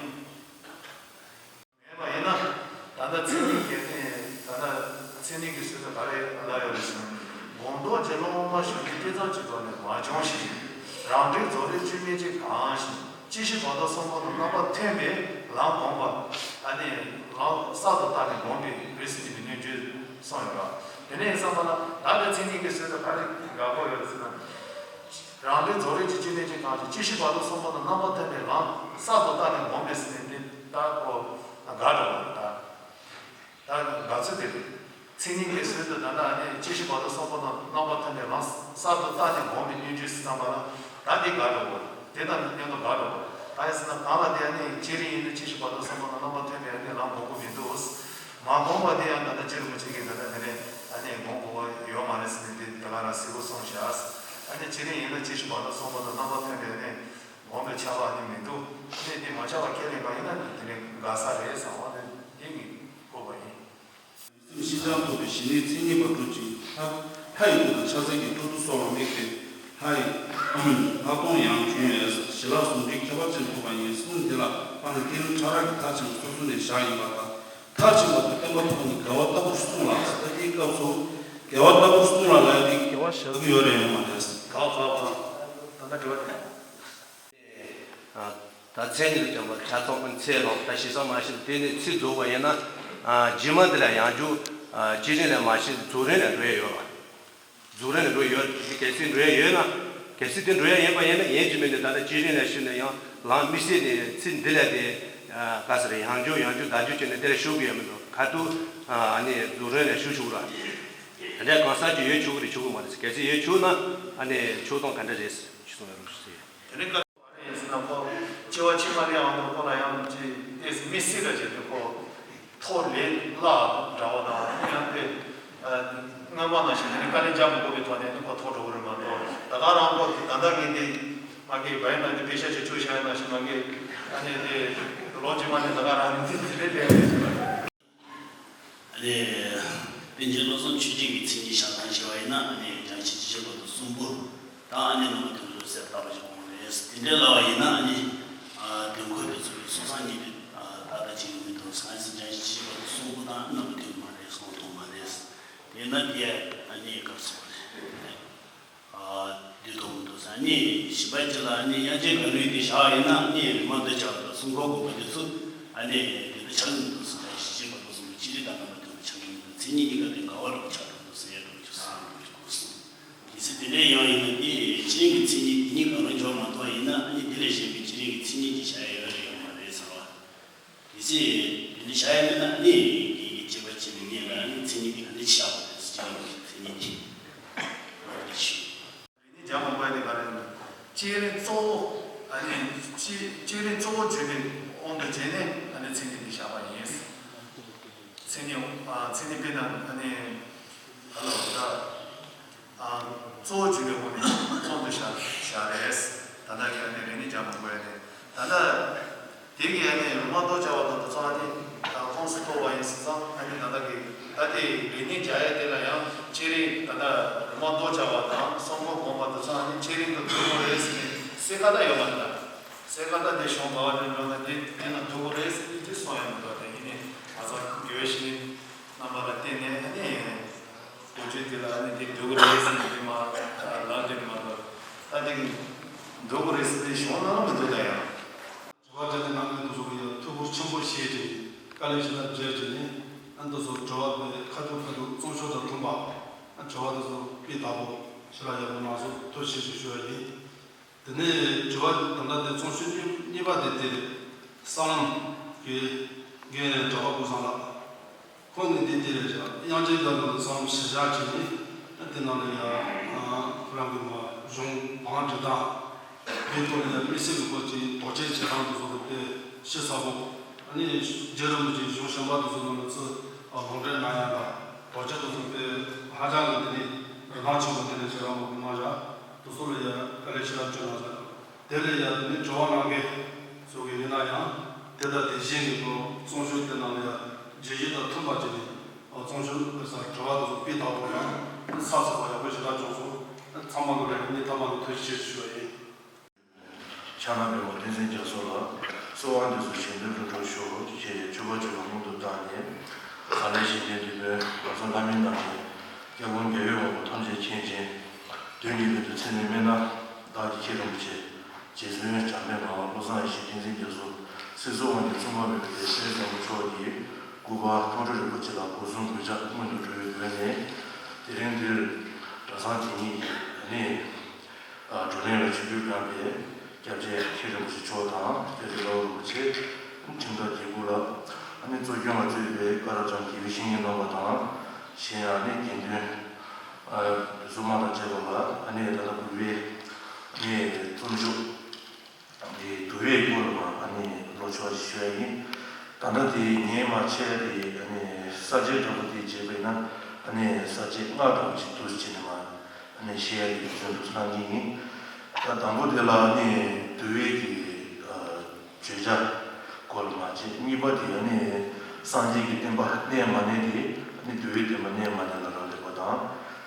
མེད་པ་ཡིན་ན། ད་ལྟ་མཚན་ཉིད་ཀྱི་ནི་ད་ལྟ་མཚན་ཉིད་ཀྱི་ཟེར་ན་ག་རེ་ལབ་ཡོད་རེད་ཟེར་ན། སྒོམ་རྡོ་རྗེ་སློབ་མ་གཞོན་ནུའི་ཐེ་ཚོམ་གྱི་སྒོ་ནས་མ་བྱུང་ཞིང་། རང་འབྲས་རྫོགས་རིམ་བཅུད་མེད་ཅིང་གང་ཞིང་། སྐྱེ་ཤི་བར་དོ་གསུམ་པོ་དང་རྣམ་པར་མཐུན་པའི་ལམ་བསྒོམ་པ། ཨ་ནི་ལམ་གསར་དུ་བཏགས་ནས་བསྒོམ་པའི་རིགས་སུ་ནི་མི་ནུས་རྒྱུ་གསུངས་ཡོད་ར། དེ་ནས་བསམ་པ་ལ་ད་ལྟ་མཚན་ཉིད་ཀྱི་ཟེར་ན་ག་རེ་དགའ་པོ་ཡོད་རེད་ཟེར་ན། རང་འབྲས་རྫོགས་རིམ་གྱི་བཅུད་མེད་ཅིང་གང་ཞིང་། སྐྱེ་ཤི་བར་དོ་གསུམ་པོ་དང་རྣམ་པར་མཐུན་པའི་ལམ་གསར་དུ་བཏགས་ནས་བསྒོམས་པས་ཟེར་ནས་འདི་ལྟ་ཁོ་དགའ་འགྲོ་བ་རེད་ད། ད་དགའ་ཚོད་དེ་རེད། མཚན་ཉིད་ཀྱི་ཟོལ་དུ་ད་ལྟ་ཨ་ནི་སྐྱེ་ཤི་བར་དོ་གསུམ་པོ་དང་རྣམ་པར་མཐུན་པའི་ལམ་གསར་དུ་བརྟགས་ནས་སྒོམ་པའི་སྙོམས་འཇུག་ཟེར་ཙམ་པ་ལ་ད་འདི་དགག་འགྲོ་གོ། དེ་དང་མཉམ་དུ་དགག་འགྲོ་གོ། ད་ཡིན་ཟེར་ན་གང་ལ་དེ་ཨ་ནི་སྐྱེ་རིང་ཡིན་ན་སྐྱེ་ཤི་བར་དོ་གསུམ་པོ་དང་རྣམ་པར་མཐུན་པའི་ཨ་ནི་ལམ་སྒོམ་དགོས་མི་འདུག། མ་སྒོམ་པ་དེ་ཡང་ད་ལྟ་རྗེ་རིན་པོ་ཆེ་གིས་ད་ལྟ་དེ་ནས་ཨ་ནི་སྒོམ་དགོས་པ་ཡོད་མ་རེད་ཟེར་ནས་དེ་དེ་ག་རང་གསལ་པོ་གསུངས་བཞག། ཨ་ནི་སྐྱེ་རིང་ཡིན་ན་སྐྱེ་ཤི་བར་དོ་གསུམ་པོ་དང་རྣམ་པར་མཐུན་པའི་ཨ་ནི་སྒོམ་པའི་ཁྱབ་པ་ཨ་ནི་མི་འདུག། ཨ་ནི་དེ་མ་ཁྱབ་པ་ཁས་ལེན་པ་ཡིན་ན་དེ་ནི་དགག་ས་རེད་བསམ་པ་དེ་འདི་ངས་བཀོད་པ་ཡིན། སེམས་ཤིན་སྦྱངས་ཐུབ་པའི་ཞི་གནས་མཚན་ཉིད་པ་སྤྲོས་ཀྱི་ལྷ། ལྷ་ཡི་སྐུ་དང་ཕྱག་འཚལ་གྱི་སྤྲོ་བསྡུ་སོགས་ལ་དམིགས་ཏེ། ལྷ་ཡི་ལྷ་མཐོང་ཡང་བྱུང་བས་ཞི་ལྷག་ཟུང་འབྲེལ་ཁྱད་པར་ཅན་ཐོབ་པ་ཡིན་གསུངས། འདི་ལ་དཔག་ན་བསྐྱེད་རིམ་ཕྲ་རགས་ཀྱི་མཐར་ཕྱིན་པ་སོ་སོ་ནས་བཞག་ཡིན་པ་དང་། མཐར་ཕྱིན་པ་དེ་སྟོན་པ་ཐོག་ནས་དགེ་བ་ལྟ་བུར་གསུངས་ལ། ད་དེའི་སྐབས་སུ་དགེ་བ་ལྟ་བུར་གསུངས་ལ་ལབ་ཡ་དེ་དགེ་བ་བཞག་གི་ཡོད་རེད་ཡོད་མ་རེད། ག་ག་ག་ད་ལྟ་དྲི་བ་དེ། ད་མཚན་ཉིད་དུ་སྦྱངས་པ་ཆ་ཚང་ཚེ་ལོག་ད་ཞེ་ས་མ་ཤེས་དེ་ནས་ཚིག་རྫོགས་པ་ཡིན་ན། རྗེས་མ་འདི་ལ་ཡང་འཇུག། སྐྱེ་རིང་ལ་མ་ཤེས་རྫོགས་རིམ་ལ་འགྲོ་ཡ་ཡོད་པ། རྫོགས་རིམ་ལ་འགྲོ་ཡ་ཡོད། གལ་སྲིད་འགྲོ་ཡ་ཡོད་ན། གལ་སྲིད་དེ་འགྲོ་ཡ་ཡིན་པ་ཡིན་ན་ཡིན་གཅིག་མིན་ནས་ད་ལྟ་སྐྱེ་རིང་ལ་ཤེས་ན་ཡང་ལམ་དམིགས་བསལ་ནས་ཚིག་འདི་ལ་དེ། ག་ཟེར་ཡང་འཇུག་ཡང་འཇུག་ད་འཇུག་བྱས་ནས་དེ་ལ་ཞུགས་ཀྱི་ཡོད་མི་འདུག། ཁ་ཐུག་ཨ་ནི་རྫོགས་རིམ་ལ་ཞུགས་ཆོག་ར། དེ་འདྲ་གང་ཟག་ཅིག་ཡོད་ཆོག་གི་རེད་ཆོག་གི་མ་རེད། གལ་སྲིད་ཡོད་ཆོག་ན་ཨ་ནི་ཕྱོགས་སྡོམ་ག་འདྲ་རེད་ཟེར་ཞུ་སོང་ཡང་རོགས་ཞུ་ཟེར། དེ་ནི་བཀའ་ཡིན་ཟེར་ན་ཁོ་སྐྱེ་བ་ཕྱི་མ་ལ་ཡང་ཁོ་ལ་ཡང་ཅི་ཏེ་མི་སྲིད་ལ་བྱེད་དུས་ཁོ་ཐོག་ལས་བླ་འདྲ་བ་དང་ཡང་ཏེ་སྔོན་མ་ནང་བཞིན་དེ་ནི་དཀའ་ལས་རྒྱག་མི་དགོས་པའི་ཐོག་ནས་ནི་ཁོ་ཐོག་འགྲོ་གི་རེད་མ་གཏོགས། ད་ག་རང་ཁོ་ད་ལྟ་ངས་འདི་མ་གི་བའི་ནང་གི་དཔེ་ཆ་ཅིག་བཅུག་བཞག་ཡ་ནང་བཞིན་མ་གི་ཨ་ནི་དེ་ལོ་རྗེས་མ་ནས་ད་ག་རང་ནི་དེ་དེ་ལས་ལས་རེད་ཟེར་བ་རེད། ཨ་ནི། པཎ་ཆེན་བློ་བཟང་ཆོས་རྒྱན་གྱི་མཚན་ཉིད་བཞག་སྟངས་བྱས་པ་ཡིན་ན་ཨ་ནི་སྦྱང་གཞི་སྤྱི་བྱེ་བར་དོ་གསུམ་པོ་དང་ཨ་ནི་རྣམ་པ་མཐུན་དགོས་ཟེར་བཏགས་པ་ཞིག་དགོངས་རེད། དེ་འདྲའི་ལབ་པ་ཡིན་ན་ཨ་ནི། དོན་འཁོར་དེ་ཚོ་གི་སོ་སོ་ཉིད་དུ་ཏག་ཏག་བྱེད་ཀྱི་མི་འདུག་ཟེར། ཨ་ནི་སྦྱང་གཞི་སྤྱི་བྱེ་བར་དོ་གསུམ་པོ་དང་རྣམ་པ་མཐུན་མ་རེད་གསུངས་ཐུབ་མ་རེད། དེས་ན་དེ་ཨ་ནི་སྐབས་སུ་བ་རེད། ཨ། འདི་མཐོང་མི་འདུག་ཟེར། ཨ་ནི་ཞིབ་པ་ཅིག་ལ་ཨ་ནི་དབྱངས་ཅན་དགའ་ལུས་འདི་བཞག་ཡིན་ན་ཨ་ནི་རིམ་པ་འདི་བྱ་བ་དང་སྲུང་འཁོར་དགོན་པ་འདི་ཚོ་ཨ་ནི་འདི་ལྟར་ཆགས་ཀྱི་མི་འདུག་ཟེར། ཞི་བྱེད་བར་དོ་གསུམ་པོ་སྤྱི་རིགས་དང་རྣམ་པ་མཐུན་པ་ཆགས་ཀྱི་མི་འདུག། མཚན་ཉིད་གཉིས་ཀ་དེ་འགལ་བ་རུ་ཆགས་འགྲོ་འདུག་ཟེར་ཡ་འགྲོ་རྒྱུ་ཟེར་འགྲོ་རྒྱུ་གོ་སོང་། གལ་སྲིད་དེ་འདྲ་ཡང་ཡིན་ན་དེ་སྤྱི་རིགས་ཀྱི་མཚན་ཉིད་དེ་གཉིས་གང་རུང་འཇོག་མ་ཐུབ་པ་ཡིན་ན་ཨ་ནི་དེ་ལས་གཞན་པའི་སྤྱི་རིགས་ཀྱི་མཚན་ཉིད་ཅིག་བྱ་ཡ་ཡོད་རེད་ཡོད་མ་རེད་ཟེར་བ། དེ་ཚེ་དེ་འདྲ་བྱ་ཡ་མེད་ན་ཨ་ནི་གི་གི་བྱེད་པ་བྱེད་མི་ཉན་ལ་ཨ་ནི་མཚན་ཉིད་དེ་ག་འདྲ་བྱ་བ་དེ་ཚེ་ཅང་མཚན་ཉིད་དེ་མ་རེད་ཞུ། རིག་གནས་སྦྱང་དགོས་པ་དེ་ག་རེ་ཡིན་ན། བསྐྱེད་རིམ་གཙོ་བོ་ཨ་ནི་བསྐྱེད་བསྐྱེད་རིམ་གཙོ་བོ་བརྗོད་པའི་དབང་དུ་བྱས་ནས་ཨ་ནི་མཚན་ཉིད་དེ་བཞག་པ་ཡིན། མཚན་ཉིད་ཨ་མཚན་ཉིད་དཔེར་ན་ཨ་ནི་ག་ལ་བ་ད། ཨ། གཙོ་བོ་བརྗོད་པའི་སྒོ་ནས་གཙོ་དུ་བཞག་བཞག་རེད། ད་ལྟ་གི་ཨ་ནི་རིག་གནས་སྦྱང་དགོས་ཡ་དེ། ད་ལྟ་དེ་གི་ཨ་ནི་རི་མ་རྡོ་རྐྱ་བ་དང་དེ་ཚོ་ཨ་ནི་ད་ཁོངས་སུ་གཏོགས་པ་ཡིན་ཟེར་ཙང་ཨ་ནི་ད་ལྟ་གི་ད་དེ་རིག་གནས་སྦྱང་ཡ་དེ་ལ་ཡང་བསྐྱེད་རིམ་ད་ལྟ་རི་མ་རྡོ་རྐྱ་བ་དང་གསུང་འབུམ་སྒོམ་པ་དེ་ཚོ་ཨ་ནི་བསྐྱེད་རིམ་དུ་འདུ་དགོས་རེད་ཟེར་ནས་གསལ་ཁ་ད་ཡོད་མ་རེད་ད། གསལ་ཁ་ད་དེ་གཞུང་བ་བ་དེ་འགྲོ་ན་དེ་དེ་ན་འདུ་དགོས་རེད་ཟེར་ནས་དེ་གསུངས་ཡོད་མི་འདུག། དེ་ཡིན་ནའི་ང་ཚོ་དགེ་བའི་བཤེས་གཉེན་རྣམ་པ་ལ་བརྟེན་ནས་ཨ་ནི། གོ་ཆོད་དེ་ལ་ཨ་ནི་དེ་འདུག་རེད་ཟེར་ནས་དེ་མ་ལབ་དེ་མ་ལབ་ད་དེ་འདུག་རེད་ཟེར་ནས་གཞུང་ནང་མི་འདུག་ད་ཡང་། དྲི་བ་དྲིས་ལན་གནང་མཁན་དེ་ཚོ་གི་ཡང་ཐུགས་ཁུར་ཆེན་པོ་བཞེས་ཏེ་དཀའ་ལས་ཞེ་དྲག་བརྒྱབ་བྱས་ནས་ཨ་འདི་ཚོ་དྲི་བ་དེ་ཁ་ཐུག་ཁ་ཐུག་གཙང་ཤོས་དང་མཐུན་པ་ཨ་དྲི་བ་དེ་ཚོ་སྤུས་དག་པོ་ཞེ་དྲག་ཡག་པོ་གནང་སོང་། ཐུགས་རྗེ་ཆེ་ཞུ་ཡ་ཡིན། དེ་ནས་དྲི་བ་ད་ལྟ་དེ་གཙང་ཤོས་གཉིས་གཉིས་པ་དེ་དེ་རེད། གསང་ལམ་གྱི་རྒན་གྲགས་པ་ཀུན་བཟང་ལགས། ཁོང་གིས་འདི་དེ་རེད་ཅག་དབྱངས་ཅན་དགའ་ལུས་གསང་ལམ་གཞིར་བཞག་བྱས་ནས་དེ་ནང་ལ་ཡང་ཁོ་རང་གི་མ་གཞུང་བང་སྒྲིག་སྟངས་འདིའི་ཐོག་ལ་ཡང་དམིགས་བསལ་གྱི་སྐོར་གྱི་དོགས་དཔྱད་བྱེད་སྟངས་དེ་ཚོ་དེ་ཞིབ་ཚགས་པོ། ཨ་ནི་རྗེ་རིན་པོ་ཆེའི་གཞུང་གཞན་པ་དེ་ཚོ་ནང་ལ་ཚུར་ལུང་འདྲེན་གནང་ཡ་དང་དོགས་དཔྱད་དེ་ཚོ་དེ་ཧ་ཅང་གི་དེ་ནི་རིན་ཐང་ཆེན་པོ་དེ་ནས་བྱེད་རང་མང་པོ་གནང་བཞག། དེ་ཚོ་ལ་ཡང་དཀའ་ལས་ཞེ་དྲག་བསྐྱོན་གནང་ཟེར། དེ་ལས་ཡང་དེ་ནས་དྲི་བ་གནང་མཁན་ཚོ་གི་ཡིན་ན་ཡང་དེ་དང་དེ་བཞིན་གྱི་ཐོག་གཙང་ཤོས་དེ་ནང་ལ་ཡང་བརྗོད་གཞི་དང་མཐུན་པ་བྱས་ནས་གཙང་ཤོས་དེ་སར་དྲི་བ་དེ་ཚོ་སྤུས་དག་པོ་དང་ཚགས་ཚུད་པ་ཡག་པོ་ཞེ་དྲག་བྱུང་སོང་། ཚང་མ་ལོ་ལ་ཡང་སྙིང་ཐག་པ་ནས་ཐུགས་རྗེ་ཆེ་ཞུ་བ་ཡིན། ཕྱག་ན་པདྨོ་བསྟན་འཛིན་རྒྱ་མཚོ་ལ་གསོལ་བ་འདེབས་སོ། གཞན་དོན་ལྷུན་གྲུབ་ཤོག་ཅེས་མཆོད་པ་བརྗོད་པ་སྔོན་དུ་བཏང་ནས་ག་ལེར་གཞན་དོན་དེ་བོད་ང་ཚོ་ལྷ་མིའི་རྣམ་འདྲེན་སྐྱབས་མགོན་རྒྱལ་བའི་དབང་པོ་ཐམས་ཅད་མཁྱེན་ཅིང་དོན་གྱི་དབྱིངས་སུ་མཚན་ནས་སྨྲས་ན་བདག་གིས་མཁྱེན་རིན་པོ་ཆེ། རྗེ་བཙུན་འཇམ་དཔལ་ངག་དབང་བློ་བཟང་ཡེ་ཤེས་བསྟན་འཛིན་རྒྱ་མཚོ་སྲིད་གསུམ་དབང་གི་བཙུན་མ་མེད་པའི་རྗེ་བཙུན་ཟབ་མོ་མཆོག་གི་སྐུ་པར་མཐོང་གྲོལ་རིན་པོ་ཆེ་ལ་སྒོ་གསུམ་གུས་ཕྱག་སྔོན་དུ་འགྲོ་བའི་སྒོ་ནས་དེ་རིང་འདིར་གྲྭ་ཚང་དེ་ཉིད་ཀྱི་ནི། བགྲོ་གླེང་ལ་ཆིབས་བསྒྱུར་གནང་བའི་སྐྱབས་རྗེ་མཁན་རིན་པོ་ཆེ་མཆོག་དང་སྐྱབས་རྗེ་བླ་བོ་རིན་པོ་ཆེ། ཁྲིམས་བདག་དགེ་བསྐོས་ལགས། ཨ་ནི་གཙོ་སྐྱོང་ལ་གཙོས་པའི་བཀའ་བློན་ཁྲང་དགེ་བའི་བཤེས་གཉེན་རྣམ་པ་དང་། གཞན་ཡང་ནི་དགེ་འདུན་ཨ་དེ་ཚོ་མང་དང་བཅས་པ་ལ་ཨ་ནི་ད་ལྟ་བོད་པའི་ནི་རྩོམ་མཆོག་དེ་དུ་བའི་སྐོར་ལ་ཨ་ནི་ལོ་ཆོག་ཅིག་ཞུ་ཡ་ཡིན། ད་ལྟ་དེ་ངས་མ་བྱས་དེ་ཨ་ནི་ས་བཅད་འདྲ་པོ་དེ་བྱས་པ་ཡིན་ན་ཨ་ནི་ས་བཅད་ལྔ་འདྲ་པོ་ཅིག་འདུག་ཅེས་ནས་མ་ཨ་ནི་བཤད་ཡ་དེ་བརྩོན་འགྲུས་གནང་གི་ཡིན། ད་དང་པོ་དེ་ལ་ཨ་ནི་དུ་བའི་གི་ཨ། བརྗོད་བྱ་སྐོར་མ་བྱས། གཉིས་པ་དེ་ནི་སངས་རྒྱས་ཀྱི་བསྟན་པ་གནས་མ་གནས་དེ་ནི་དུ་བའི་བསྟན་པ་གནས་མ་གནས་ལ་རག་ལས་པ་དང་།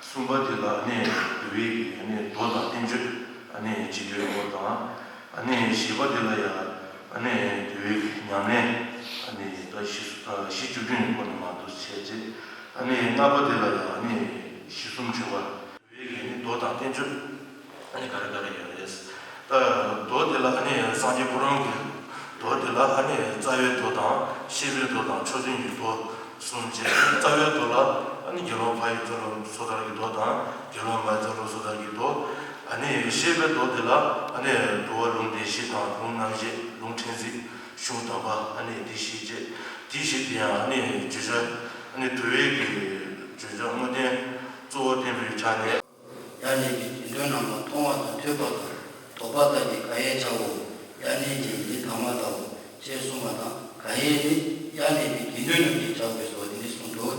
གསུམ་པ་དེ་ལ་ནི་དུ་བའི་གི་ནི་མདོ་དང་བསྟན་བཅོས་ནི་ཇི་ཡོད་སྐོར་དང་། ནི་བཞི་པ་དེ་ལ་ཡང་ནི་དུ་བའི་གི་ཉམས་ལེན་ནི་ད་གཞི་གཞི་བཅུ་བདུན་ཡོད་སྐོར་ནས་མ་འདུག་བྱས་རྗེས། ནི་ལྔ་པ་དེ་ལ་ཡང་ནི་གཞི་གསུམ་མཆོད་པ། བའི་གི་ནི་མདོ་དང་བསྟན་བཅོས་ཨ་ནི་ག་རེ་ག་རེ་ཡོད་རེད། ད་མདོ་དེ་ལ་ཨ་ནི་སངས་རྒྱས་ཁོ་རང་གི་མདོ་དེ་ལ་ཨ་ནི་རྩ་བའི་མདོ་དང་བཤད་པའི་མདོ་དང་མཆོག་ཐུན་གྱི་མདོ་གསུམ་བྱས། རྩ་བའི་མདོ་ལ་ཨ་ནི་དགེ་སློང་ཕ་ཡི་རྩ་རླུང་སོ་ཐར་གྱི་མདོ་དང་དགེ་སློང་མ་ཡི་རྩ་རླུང་སོ་ཐར་གྱི་མདོ། ཨ་ནི་བཤད་པའི་མདོ་དེ་ལ་ཨ་ནི་འགྲོ་བ་ལུང་བདེན་བཞི་དང་ལུང་རྣམ་བཤད་ལུང་ཕྲན་ཚེགས་གཞུང་དམ་པ་ཨ་ནི་འདི་བཞི་བཅས། འདི་བཞི་དེ་ཡང་ཨ་ནི་བརྗོད་བྱ་ཨ་ནི་དུ་བའི་གི་བརྗོད་བྱ་དངོས་བསྟན་གཙོ་བོ་བསྟན་པའི་ཆ་ནས། ཡར་གནས་པའི་དགེ་འདུན་རྣམས་ལ་མཐོང་བ་དང་ཐོས་པ་དང་དོགས་པ་ལྟ་བུའི་ག་ཡེ་བྱའོ། ཡར་གནས་ཀྱི་ཡི་དམ་ལའོ། ཞེས་གསུངས་པ་དང་ག་ཡེ་ནི་ཡར་གནས་པའི་དགེ་འདུན་རྣམས་ཀྱིས་བྱ་དགོས་སོ། དེ་ནས་གསུངས་འདུག་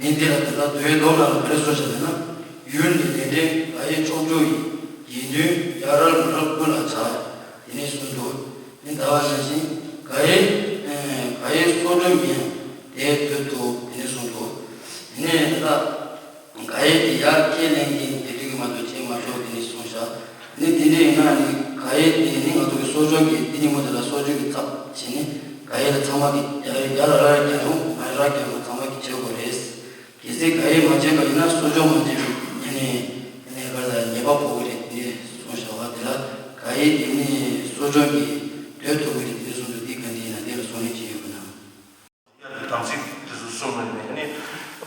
ནི་འདི་ལ་ད་ལྟ་དུ་བའི་མདོ་ནང་ལ་ག་རེ་གསུངས་བཞག་ཟེར་ན། ཡུལ་ནི་ལས་འབྲས་ག་ཡེ་ཕྱོགས་བཅུ་ཡི། དགེ་འདུན་ཡར་རབ་མར་རབ་ཀུན་ལ་བྱ། དེ་ནས་གསུངས་འདུག་ནི་ད་བ་ནང་བཞིན་ག་ཡེ་ག་ཡེ་གསོ་སྦྱོང་ཡིན་དེ་དུས་དུ་དེ་ནས་གསུངས་འདུག་ནི་ད་ལྟ། ག་ཡེ་དེ་ཡར་ཁས་ལེན་གྱིན་དེ་དུས་ཀྱི་མ་གཏོགས་བྱེད་མ་ཆོག་དེ་ནས་གསུངས་བཞག་ནི་དེ་འདྲ་ཡིན་ན་ནི་ག་ཡེ་དེ་ནི་ང་ཚོ་གི་གསོ་སྦྱོང་གི་འདི་ཉིན་མོ་དེ་ལ་གསོ་སྦྱོང་གི་ཚབ་བྱས་ནི་ག་ཡེ་ལ་ཚང་མ་གི་ཡར་ཡར་ར་ར་རྒྱག་རུང་མར་ར་རྒྱག་རུང་ཚང་མ་གི་བྱེད་དགོས་རེད། གལ་སྲིད་ག་ཡེ་མ་བྱས་པ་ཡིན་ན་གསོ་སྦྱོང་མ་བྱས་པའི་ཉིན་ནས་ནི་ག་ལ་ཉེས་པ་ཕོག་གི་རེད་དེ་གསུངས་བཞག་པ་དེ་ལ་ག་ཡེ་དེ་ནི་གསོ་སྦྱོང་གི་དོད་ཐུབ་ཀྱི་རེད་དེ་གསུངས་འདུག་འདི་ག་འདྲ་ཡིན་ན་དེ་ལ་གསུང་ལན་ཅི་ཡོད་ཀྱི་ན། དབྱར་གྱི་དམ་ཚིག་དེ་ཚོ་གསུངས་པ་ནས་ནི་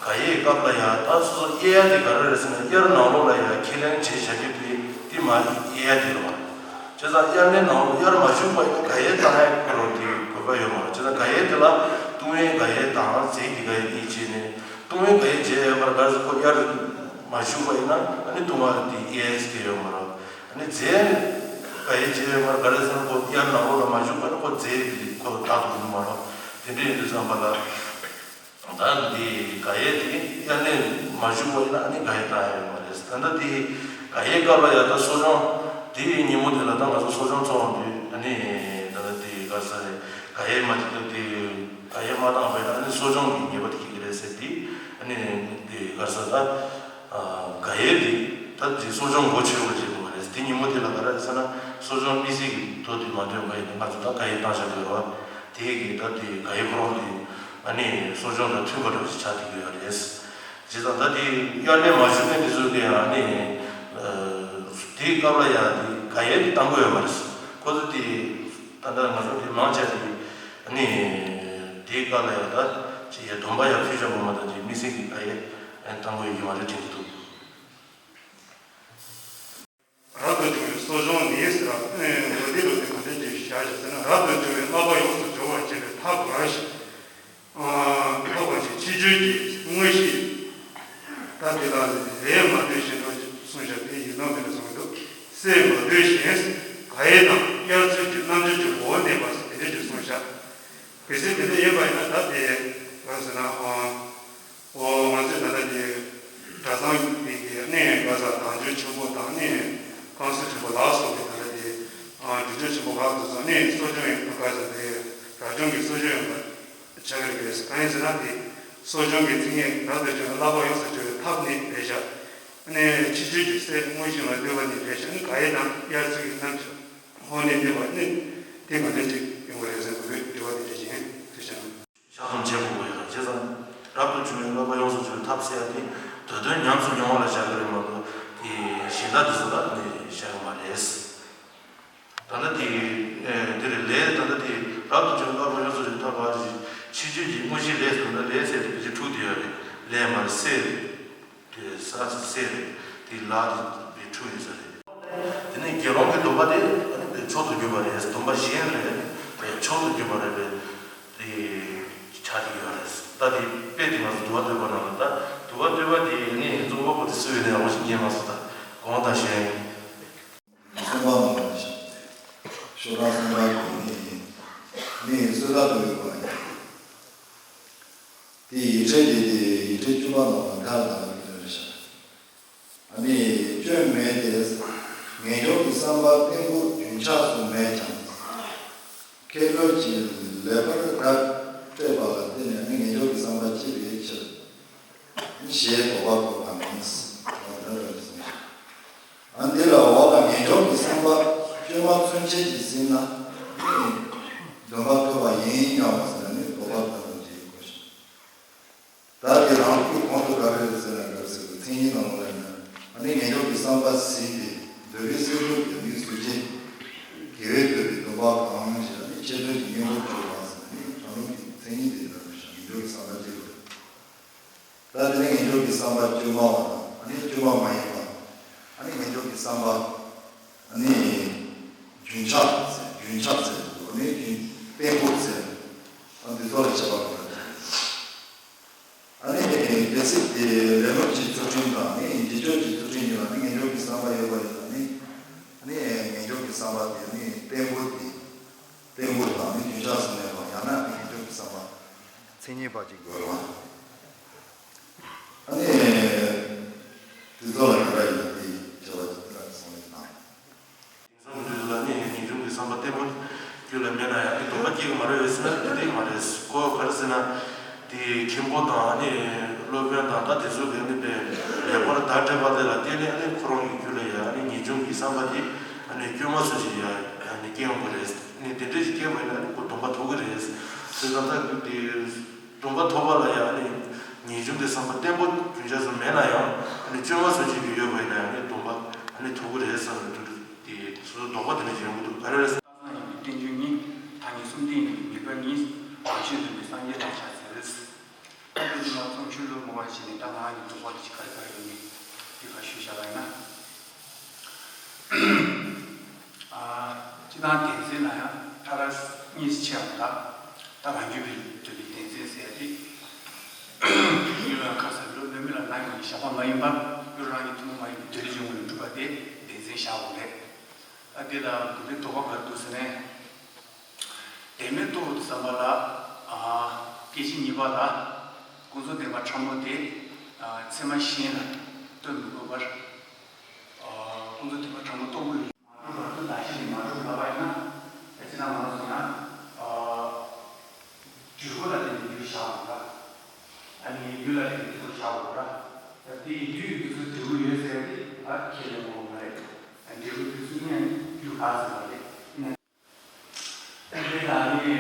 ག་ཡེ་སྐབས་ལ་ཡང་ད་སོ་སོ་དབྱེ་ཡ་དེ་ག་རེ་རེད་ཟེར་ན། དབྱར་ནང་ལོགས་ལ་ཡང་ཁས་ལེན་བྱེད་བྱ་རྒྱུ་དེ་དེ་མ་དབྱེ་ཡ་དེ་རེད་བ། བྱས་ཙང་དབྱར་གནས་ནང་ལོགས་དབྱར་མ་བཞུགས་པ་ཡིན་ན་ག་ཡེ་བཏང་ཡ་གི་རོ་དེ་དགོས་པ་ཡོད་མ་རེད། བྱས་ཙང་ག་ཡེ་དེ་ལ་ལྟུང་བའི་ག་ཡེ་དང་རྫས་ཀྱི་ག་ཡེ་གཉིས་བྱས་ནས་ལྟུང་བའི་ག་ཡེ་བྱས་ཡོད་མ་རེད། ག་རེ་ཟེར་ཁོ་དབྱར་མ་བཞུགས་པ་ཡིན་ན་ཨ་ནི་ལྟུང་བ་དེ་དབྱེ་ཡ་དེ་ཡོད་མ་རེད། ཨ་ནི་རྫས་ག་ཡེ་བྱས་ཡོད་མ་རེད། ག་རེ་ཟེར་ན་ཁོ་དབྱར་ནང་ལོགས་ལ་མ་བཞུགས་པ་ཡིན་ན་ཁོ་རྫས་དེ་ཁོ་ལ་བཏང་ཐུབ་ཀྱི་མ་རེད། དེ་འདྲ་ཡིན་དུས་ཙམ་པ་ལ། ད་འདི་ག་ཡེ་དེ་དབྱར་གནས་མ་བཞུགས་པ་ཡིན་ན་ཨ་ནི་ག་ཡེ་བཏང་ཡ་ཡོད་མ་རེད། ད་ལྟ་དེ་ག་ཡེ་སྐབས་ལ་ཡ་ད་གསོ་སྦྱོང་དེ་ཉིན་མོ་དེ་ལ་ད་ང་ཚོ་གསོ་སྦྱོང་བཙོང་དུས་ཨ་ནི་ད་ལྟ་དེ་ག་ས་རེད། ག་ཡེ་མ་བྱེད་དུས་དེ་ག་ཡེ་མ་བཏང་བ་ཡིན་ན་ཨ་ནི་གསོ་སྦྱོང་གི་ཉེས་པ་དེ་འཁྱེར་གི་རེད་ཟེར་དེ་ཨ་ནི་དེ་ག་ས་ད་ག་ཡེ་དེ་ད་དེ་གསོ་སྦྱོང་མགོ་ཆོད་པ་བྱེད་དགོས་མ་རེད། དེ་ཉིན་མོ་དེ་ལ་ག་རེ་རེད་ཟེར་ན་གསོ་སྦྱོང་དམིགས་བསལ་གྱི་དོ་དེ་མ་འདོན་པ་ཡིན་ན་ང་ཚོ་ད་ག་ཡེ་བཏང་བཞག་གི་རེད་བ། དེ་གི་ད་དེ་ག་ཡེ་ཁོ་རང་དེ། ཨ་ནི་གསོ་སྦྱོང་དང་མཐུན་པ་འདྲ་ཞིག་ཆགས་བསྡད་ཀྱི་ཡོད་རེད། བྱས་ཙང་ད་དེ་དབྱར་གནས་མ་བཞུགས་མཁན་དེ་ཚོ་གི་ཨ་ནི་དེའི་སྐབས་ལ་ཡ་དེ་ག་ཡེ་དེ་བཏང་གི་ཡོད་མ་རེད། ཁོ་ཚོ་དེ་ད་ལྟ་ང་ཚོ་དེ་མང་ཆེ་དེ་ཨ་ནི་དེའི་སྐབས་ལ་ཡ་ད་ཅི་ཡ་སྡོམ་པ་ཡ་ཕུལ་བཞག་པ་མ་གཏོགས་དེ་དམིགས་བསལ་གྱི་ག་ཡེ་བཏང་གི་ཡོད་ཀྱི་མ་རེད་དྲན་གྱི་འདུག་རབ་ཏུ་བྱུང་བའི་གསོ་སྦྱོང་ནི་ཟེར་བ། འོ་དེ་ལོ་དེ་ག་འདྲ་ཅིག་བཞག་ཞེས་ཟེར་ན། རབ་ཏུ་བྱུང་བའི་བསླབ་པ་ཡོངས་སུ་སྦྱོང་བར་བྱེད་པའི་ཐབས་འགའ་ཞིག་ཐོབ་པ་ཞིག་ཕྱི་ཆོས་ཀྱི་དངོས་གཞི། ད་དེ་ལ་ལས་མ་ལྟོས་ཤིང་འགྲོ་གསུངས་བཞག་དེ་ཡིན་ནོ་མིན་ནོ་གསུངས་འདུག་སེམས་མ་ལྟོས་ཤིང་ག་ཡེ་དང་དབྱར་ཚུལ་གྱི་རྣམ་འགྱུར་གྱི་ངོ་བོ་གནས་པ་དེ་འདྲ་ཅིག་གསུངས་བཞག་གལ་སྲིད་དེ་འདྲ་ཡིན་པ་ཡིན་ན་ད་དེ་གང་ཟེར་ན། འོ་ང་ཚོས་ད་ལྟ་དེ་གྲྭ་ཚང་གི་ནས་ག་ས་དལ་འབྱོར་ཆེན་པོ་དང་ནས་བསྐང་གསོ་ཆེན་པོ་ལ་སོགས་པའི་ད་ལྟ་དེ་སྒྲིབ་སྦྱོང་ཆེན་པོ་ཁག་ཏུ་སོང་ནས་གསོ་སྦྱོང་ཡང་ག་ས་དེ་རབ་བྱུང་གི་གསོ་སྦྱོང་ཡང་བྱ་གི་རེད། གང་ཡིན་ཟེར་ན་དེ་གསོ་སྦྱོང་གི་མཚན་ཉིད་རབ་ཏུ་བྱུང་བའི་བསླབ་པ་ཡོངས་སུ་སྦྱོང་བའི་ཐབས་ནི་རེད་བཞག་ནས་ཕྱི་ཆོས་ཀྱི་སེམས་དངོས་གཞི་ལ་ལྟོས་པ་ནི་རེད་བཞག་ནི་ག་ཡེ་དང་དབྱར་ཚུལ་གྱི་རྣམ་འགྱུར་ངོ་ནས་གནས་པ་ནི་དེ་ག་འདྲ་ཅིག་ཡོང་གི་རེད་ཟེར་དགོས་པའི་དྲི་བ་དེ་འདྲ་ཞིག་ཡིན། ཐུགས་རྗེ་ཆེ། ཕྱག་རྩོམ་བྱེད་དགོས་ཀྱི་ཡོད་ལ། བྱས་ཙང་རབ་ཏུ་བྱུང་བའི་བསླབ་པ་ཡོངས་སུ་སྦྱོང་བའི་ཐབས་ཟེར་ཡ་དེ་དོན་དོན་ཉམས་སུ་མྱོང་བ་ལ་བཞག་གི་རེད་མ་གཏོགས་དེ་གཞན་དག་དེ་ཚོ་ལ་ནི་བཞག་གི་མ་རེད། ད་ལྟ་དེ་དེ་རེད་ལས། ད་ལྟ་དེ་རབ་ཏུ་བྱུང་བའི་བསླབ་པ་ཡོངས་སུ་སྦྱོང་བའི་ཐབས་ཕྱི་ཆོས་ཀྱི་དངོས་གཞི་ལས་ཟེར་ན་ལས་ཟེར་དེ་ཕལ་ཆེར་འཁྲུག་བསྡད་ཡོད་རེད། ལས་མ་རེད། སེལ་རེད། དེ་ས་ཆ་སེལ་རེད། དེ་ལ་དེ་འཁྲུག་ཡོད་ས་རེད། དེ་ནས་དགེ་སློང་གི་སྡོམ་པ་དེ་མཆོག་ཏུ་གྱུར་པ་རེད། སྡོམ་པ་གཞན་རེད། མཆོག་ཏུ་གྱུར་པ་རེད་པས། དེ་ཆགས་ཀྱི་ཡོད་རེད། ད་དེ་དཔེ་དེ་ང་ཚོ་དུ་བ་བསྟོད་པ་ནང་ལ། ད་དུ་བ་བསྟོད་པ་དེ་ནི་ཡིན་ཙང་དབང་པོ་དེ་གསོས་པའི་ནས་འོ་ཞིག་རྙེད་མ་སོང་། ད་གོང་དང་གཞན། གསུམ་པ་མ་ལ་ཞིག་ཤོག་གྲངས་གསུམ་པ་དེ་ནི་ནི་གསོས་ལ་དུ་ཡོད་པ་ཡིན། དེ་ཡིག་ཕྲེང་དེ་དེ་ཡིག་ཕྲེང་བཅུ་པ་ནང་ལ་མཐའ་དང་དེ་རེད་ཤག་ཨ་ནི་སྐྱོན་མེད་དེ། ངེས་འབྱུང་གི་བསམ་པ་བརྟན་པོ་རྒྱུན་ཆགས་སུ་མེད་ཀྱང་། མཁས་བླུན་གྱིས་ལེགས་པར་བརྡ་སྤྲད་པ་ལ་བརྟེན་ནས་ནི་ངེས་འབྱུང་གི་བསམ་པ་སྐྱེ་བའི་ཕྱིར། ཞེས་དོགས་པ་བཀོད་པ་མིན། ཨ་འདི་ལ་འོག་ལ་ངེས་འབྱུང་གི་བསམ་པ་སྐྱོན་མ་མཚོན་བྱེད་ཀྱིས་ཟིན་ན་ནི་སྡོམ་པ་ཐོབ་པ་ཡིན་སྙམ་པ་ཟེར་ན་ནི་དོགས་པ་བཀོད་པ་བྱེད་དགོས་ཤིང་། ད་དེ་རང་ལུགས་ཀྱི་གོང་དུ་ག་རེ་རེད་ཟེར་ན། ག་རེ་ཟེར་དགོས། མཚན་ཉིད་ནང་ལ་ཡིན་ན། ཨ་ནི་ངེས་འབྱུང་གི་བསམ་པ་ཟིན་ཏེ་འདོད་པའི་སེམས་ལུགས་ཀྱི་ནི་གཟུགས་ཅན། དགེ་བས་འདོད་པའི་སྡོམ་པ་གང་ཞེ་ན་ནི་ཆེད་དོན་གྱི་གཉེན་པོར་གྱུར་པ་ཟེར་ན་ནི་རང་ལུགས་ཀྱི་མཚན་ཉིད་དེ་ལ་རེད་ཤག་ངེས་འབྱུང་གི་བསམ་པ་སྐྱེ་དགོས། ད་དེ་ནི་ངེས་འབྱུང་གི་བསམ་པ་བཅོས་མ་བ་དང་། ཨ་ནི་བཅོས་མ་མ་ཡིན་པ། ཨ་ནི་ངེས་འབྱུང་གི་བསམ་པ། ཨ་ནི་རྒྱུན་ཆགས་ཟེར། རྒྱུན་ཆགས་ཟེར། ཨ་ནི་རྒྱུན་བརྟན་པོ་ཟེར། ཨ་འདི་ཚོ་ལ་བྱེད་པ་གོ་ར། ཨ་ནི་གལ་སྲིད་དེ་ལས་ལུགས་ཀྱི་ཚུལ་ཁྲིམས་དང་ནི་རྗེས་འཇུག་གི་ཚུལ་ཁྲིམས་གཉིས་ལ་ནི་ངེས་འབྱུང་གི་བསམ་པ་ཡོད་པ་ཡིན་ན་ནི། ཨ་ནི་ངེས་འབྱུང་གི་བསམ་པ་དེ་ནི་བརྟན་པོ་དེ། བརྟན་པོ་དང་ནི་རྒྱུན་ཆགས་སུ་གནས་པ། ཡང་ན་ནི་ངེས་འབྱུང་གི་བསམ་པ་མཚན་ཉིད་པ་ཅིག་དགོས་རེད་བ། ཨ་ནི་དེ་ཚོ་ལ་ག་རེ་ཡིན་ན་དེ་བྱ་བ་ཅིག་དེ་ལ་གསུངས་ཡོད་དང་། དེང་སང་དུས་ལ་ནི་ངེས་འབྱུང་གི་བསམ་པ་བརྟན་པོ་རྒྱུད་ལ་མེད་ན་ཡང་ནི་སྡོམ་པ་སྐྱེ་གི་མ་རེད་ཟེར་ན་དེ་འགྲིག་གི་མ་རེད། ཁོ་ག་རེ་ཟེར་ན། དེ་མཁན་པོ་དང་ནི་སློབ་དཔོན་དང་ད་དེ་ཚོ་གིས་ནི་དཔེ་ལེགས་པར་བརྡ་སྤྲད་པ་དེ་ལ་བརྟེན་ནས་ནི་ཁོ་རང་གི་རྒྱུད་ལ་ཡང་ནི་ངེས་འབྱུང་གི་བསམ་པ་དེ་ནི་སྐྱོན་མ་སོང་ཅིག་ཡང་ནི་སྐྱེ་ཡོང་གི་རེད། ནི་དེ་འདྲ་ཞིག་སྐྱེས་པ་ཡིན་ན་ནི་ཁོ་སྡོམ་པ་ཐོབ་གི་རེད། དེ་ཙང་ད་དེ། སྡོམ་པ་ཐོབ་པ་ལ་ཡང་ནི་ངེས་འབྱུང་གི་བསམ་པ་བརྟན་པོ་རྒྱུན་ཆགས་སུ་མེད་ན་ཡང་ནི་སྐྱོན་མ་སོང་ཅིག་གི་ཡོད་པ་ཡིན་ན་ཡང་ནི་སྡོམ་པ་ནི་ཐོབ་ཀྱི་རེད་བསམ་ནས་དེ་སོ་སོ་དོགས་པ་དེ་འདྲ་ཅིག་ཡོང་གི་འདུག་ག་རེ་རེད་ཟེར། བསམ་ཡིན་པའི་རྟེན་འབྱུང་གཉིས། ཐ་སྙད་གསུམ་ལྡན་ཡིན་པའི་ངེས་པ་གཉིས། རང་བཞིན་ལྡན་པའི་སངས་རྒྱས་ལ་བྱ་ཟེར། ད་དེ་ནི་མ་ཚོམ་ཆུ་ལུག་མོ་བ་ཞིག་ནི་ད་ང་ཡི་དོགས་པ་དེ་ཅིག་ག་རེ་ག་རེ་ཡོད་མེད་དེ་ག་ཞུས་བཞག་པ་ཡིན་ན། ཨ། སྤྱིར་བཏང་གདེང་ཚད་ལ་ཡང་ཕྲ་རགས་གཉིས་ཕྱེ་བ་དང་། ད་རང་རྒྱུད་པའི་འདོད་པའི་གདེང་ཚད་ཟེར་ཡ་དེ། ཡུལ་ལ་ཁ་ཟེར་ལོ་ནུས་མེད་ལ་ན་ཡོང་ནས་བཞག་པ་མ་ཡིན་པར་ཡུལ་རང་གི་ཐུན་མོང་མ་ཡིན་པའི་འདོད་པའི་འབྱུང་ཁུངས་ལས་གྲུབ་པ་དེ་གདེང་ཚད་བཞག་དགོས་རེད། ཨ་དེ་ལ་དགོས་པའི་དོགས་པ་ག་རེ་འདུག་ཟེར་ན། བདེན་མེད་རྟོགས་པའི་བསམ་པ་ལ། ཨ། སྐད་ཅིག་གཉིས་པ་ལ། ཀུན་རྫོབ་བདེན་པ་ཕྲ་མོ་དེ། ཨ། ཚད་མ་གཞན་ལ་ལྟོས་མི་དགོས་པར། ཨ། ཀུན་རྫོབ་བདེན་པ་ཕྲ་མོ་རྟོགས་དགོས། མ་གྲུབ་བར་དུ་བདག་གཞན་ནི་མ་གྲུབ་ལབ་པ་ཡིན་ན། ཨ་ཅི་ན་ང་ཚོ་ཡང་། ཨ། འགྲུལ་འཁོར་ལ་བརྟེན་ནས་འགྲུལ་བཞག་དགོས་ར། ཨ་ནི་ཡུལ་ལ་བརྟེན་ནས་འགྲུལ་འཁོར་བཞག་དགོས་ར། ད་དེ་ཡི་དུས་ཡུལ་དུས་སུ་འབྲས་བུ་ཡོད་ཟེར་ཏེ་ཨ་ཁས་ལེན་དགོས་མ་རེད། ཨ་འབྲས་བུ་དུས་སུ་ནི་རྒྱུ་ག་ཟེར་བ་རེད། དེ་ལ་ནི་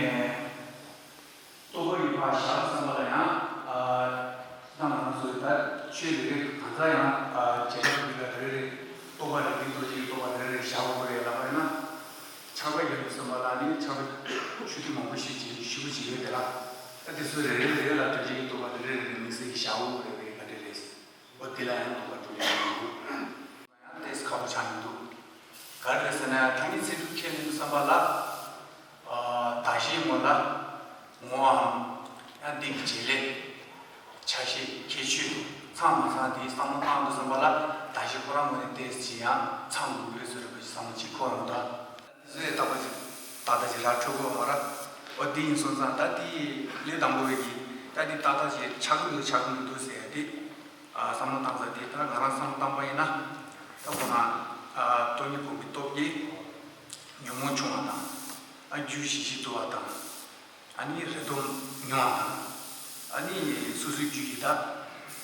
རྟོགས་པ་ཡི་བག་ཆགས་བསམ་པ་ལ་ཡང་། ཨ། ད་ང་རང་ཚོས་ད་ཆོས་རེ་རེ་གང་ཟག་ཡང་། ཨ། བྱེ་བྲག་གི་ལ་རེ་རེ་རྟོགས་པ་རེ་རེ་རྡོ་རྗེ་ཡི་རྟོགས་པ་རེ་རེ་བཞག་དགོས་རེད་ལབ་པ་ཡིན་ན། ཆགས་པ་ཡོད་པའི་བསམ་པ་ལ་ནི་ཆགས་པ་ཆུ་ཐིགས་མང་པོ་ཞིག་ཅིག་ཞིབ་པོ་ཅིག་ཡོད་དེ་ལ། ད་དེ་ཚོ་རེ་རེ་རེ་རེ་ལ་རྡོ་རྗེ་ཡི་རྟོགས་པ་རེ་རེ་རེ་རེ་དམིགས་བསལ་གྱིས་བཞག་དགོས་རེད་པས་ག་འདྲ་རེད། འོ་དེ་ལ་ཡང་དོགས་པ་འགྲོ་ཡ་མི་འདུག་ཡང་ཏོག་ཙམ་ཁག་པོ་ཆགས་མི་འདུག་ག་རེ་རེད་ཟེར་ན་ཐ་སྙད་ཚིག་གྲུབ་ཁས་ལེན་དུས་བསམ་པ་ལ། ཨ། བདག་གཞན་ངོ་ལ་ངོའམ། ཡང་འདི་གི་བྱེད་ལས། ཆ་ཤས་ཁྱད་ཆོས་ཚང་མ་ཚང་དེ་བསམ་བློ་བཏང་དུས་བསམ་པ་ལ་བདག་གཞན་ཁོ་རང་ངོས་ནས་ཏོག་ཙམ་ཡང་ཚང་དགོས་ཡོད་ཟེར་བ་ཞིག་བསམ་བློ་ཅིག་འཁོར་ཡོང་ད། དེ་ཚོ་ཡང་རྟག་པ་ཅིག་ཏག་ཏག་ཅིག་ར་འཕྲོད་དགོས་མ་རེད། འོ་དེ་ཡིན་སོང་ཙང་ད་དེ་ལས་དང་པོ་བས་ཀྱི་ད་དེ་ཏག་ཏག་ཅིག་ཆགས་ཀྱི་འདུག་ཆགས་ཀྱི་མི་འདུག་ཟེར་ཡ་དེ། ཨ། བསམ་བློ་བཏང་ས་དེ་ད་ང་རང་བསམ་བློ་བཏང་པ་ཡིན་ན། ད་ཁོ་ན། ཨ། སྟོང་ཉིད་སྒོམ་པའི་སྟོབས་ཀྱིས་ཉོན་མོངས་ཆུང་བ་དང་། ཨ། རྒྱུ་ཞི་ཞིང་དུལ་བ་དང་། ཨ་ནི་རེ་སྟོབས་ཉུང་བ་དང་། ཨ་ནི་སོ་སོའི་རྒྱུད་ཀྱི་ད་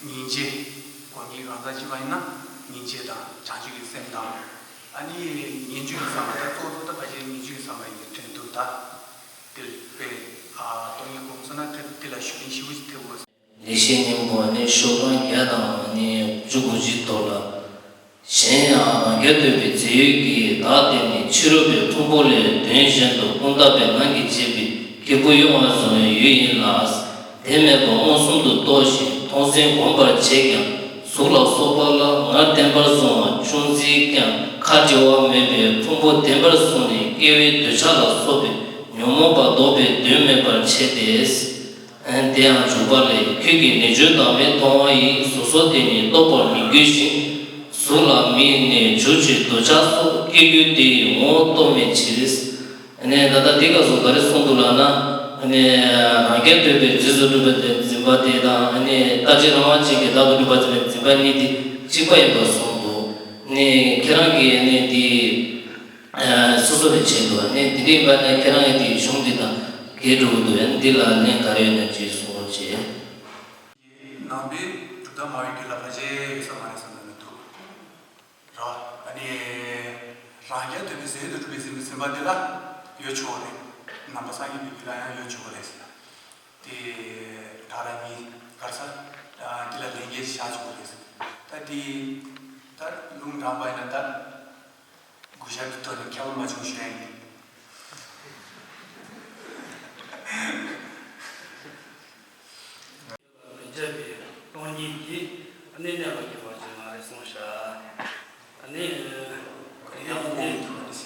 སྙིང་རྗེ། སྒོམ་མཁན་གང་ཟག་ཅིག་པ་ཡིན་ན་སྙིང་རྗེ་དང་བྱང་ཆུབ་ཀྱི་སེམས་དང་། ཨ་ནི་ངེས་འབྱུང་གི་བསམ་པ། ད་གཙོ་བོ་ད་ཕལ་ཆེར་ངེས་འབྱུང་གི་བསམ་པ་ཡིན་པའི་དོན་དུ་ད། དེ་ལ་དཔེ། ཨ། སྟོང་ཉིད་སྒོམ་སོང་ན་དེ་དེ་ལ་ཤུགས་རྐྱེན་ཞེ་པོ་ཅིག་ཐེབས་དགོས། ལེགས་བཤད་སྙིང་པོ་ནི་ཤོག་གྲངས་བརྒྱ་དང་ནི་བཅུ་དགུ་བཅུའི་ཐོག་ལ། གཞན་ཡང་རང་རྒྱལ་སྟོན་པའི་རྫས་ཡོད་ཀྱིས་བདག་བསྟན་ནས་ཕྱི་རོལ་པའི་ཕུང་པོ་ལས་དོན་གཞན་དུ་ཀུན་བརྟགས་པའི་ངང་གིས་བྱེད་པའི་སྐྱེས་བུ་གཡོ་བར་བཟུང་བའི་ཡུལ་ཡིན་ལ། དེ་མེད་པར་མངོན་སུམ་དུ་རྟོགས་ཤིང་མཐོང་ཟིན་སྒོམ་པར་བྱེད་ཀྱང་གཟུགས་ལ་སོགས་པ་ལ་ངར་བརྟན་པར་བཟུང་བ་ཅུང་ཟད་ཀྱང་ཁ་བྲལ་བ་མེད་པའི་ཕུང་པོ་བདེན་པར་བཟུང་ནས་སྐྱེ་བོའི་འདོད་ཆགས་ལ་སོགས་པའི་ཉོན་མོངས་པ་ལྡོག་པའི་དོན་མེད་པར་བྱེད་དེ། དེ་ཡང་འཇུག་པ་ལས། ཁྱོད་ཀྱིས་ནས་བྱུས་བདག་མེད་མཐོང་བ་ཡིས། གཟུགས་སོགས་དེ་ཉིད་རྟོགས་པར་མི་འགྱུར་ཞིང་། གཟུགས་ལ་མིག་ནས་བྱུར་ཅིག་འདོད་ཆགས་སོགས། སྐྱེ་དགུའི་དེ་ཡི་ངོ་བོ་རྟོགས་མེད་ཕྱིར། ཨ་ནི་ད་ལྟ་འདི་སྐབས་སུ་ག་རེ་གསུངས་འདུག་ལབ་ན། ཨ་ནི་རང་རྐྱ་ཐོས་པས་རྗེས་སུ་གྲུབ་པའི་འཛིན་པ་དེ་དང་། ཨ་ནི་རྟག་གཅིག་རང་དབང་ཅན་གྱིས་བདག་ཏུ་གྲུབ་པར་འཛིན་པའི་འཛིན་པ་གཉིས་དེ་གཅིག་པ་ཡིན་པར་གསུངས་འདུག་ཨ་ནི་ཁྱེད་རང་གིས་ཨ་ནི་འདི། སོ་སོ་རེ་བྱས་འདུག་ཨ་ནི་དེ་འདྲ་ཡིན་པ་ན་ཁྱེད་རང་ཡང་དེའི་གཞུང་འདི་དང་འགལ་འགྲོ་གི་འདུག་ཨ་ནི་འདི་ལ་ལན་ག་རེ་ཡོད་ན་ཅིག་གསུང་རོགས་བྱེད། ནང་པའི་གྲུབ་མཐའ་སྨྲ་བའི་རྒྱུད་ལ་ཕལ་ཆེར་ཡོད་ས་མ་རེད་བསམ་ན་མི་འདུག་ར། ཨ་ནི་རང་རྐྱ་ཐོས་པས་རྗེས་སུ་གྲུབ་པའི་འཛིན་པ་འདི་ལ་ཡོད་ཆོག་རེད། ནང་པ་སངས་རྒྱས་པའི་རྒྱུད་ལ་ཡང་ཡོད་ཆོག་རེད། དེ་ད་རང་ཉིད་ག་རེ་ཟ། འདི་ལ་ལན་འགེལ་བཞག་ཆོག་རེད། ད་དེ་ད་ལུང་དྲངས་པ་ཡིན་ན་ད། དགུ་ཞག་གི་ཐོག་ནས་ཁྱད་པར་མ་བྱུང་ཞུ་ཡ་ཡིན། མི་འཆབ་པའི་སྟོང་ཉིད་ཀྱིས་ཨ་ནི་གནས་པ་གྱུར་པ་ཅིག་མ་རེད་གསུངས་བཞག་ཨ་ནི་ཡང་ཡང་ནི་གསུངས་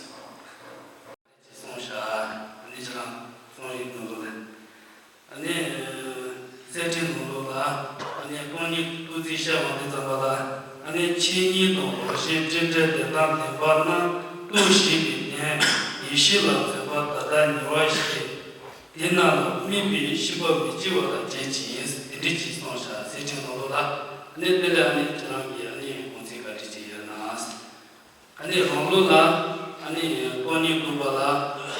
བཞག་ཨ་ནི་ཅི་རང་གསུང་ཡིག་ནང་དུ་ལས། ཨ་ནི། གསེར་ཕྲེང་ནང་ལོགས་ལ། ཨ་ནི་སྟོང་ཉིད་ཏོག་ཙམ་བཤད་པ་འདི་ཙམ་པ་ལ། ཨ་ནི་ཆོས་ཉིད་དང་རང་བཞིན་སྤྲོས་བྲལ་བདེན་གཏན་བདེན་པ་རྣམས་རྟོགས་ཞེས་པའི་དོན། ཡེ་ཤེས་ལ་འཛིན་པ་ད་ལྟ་ཉེ་བར་ཞུགས་ཏེ། དེ་རྣམས་ལ་དམིགས་པའི་ཤེས་པ་མི་སྐྱེ་བ་ལ་བྱེད་ཅིང་། དེ་འདྲ་ཅིག་གསུངས་བཞག་གསེར་ཕྲེང་ནང་ལོགས་ལ། ཨ་ནི་དེ་ལས་ཨ་ནི་ཁྱེད་རང་གིས་ཨ་ནི་དགོངས་ཚུལ་ག་འདྲ་ཅིག་ཡོད་ན། ཨ་ནི་རང་ལུགས་ལ་ཨ་ནི་སྟོང་ཉིད་དགོས་པ་ལ་ཨ་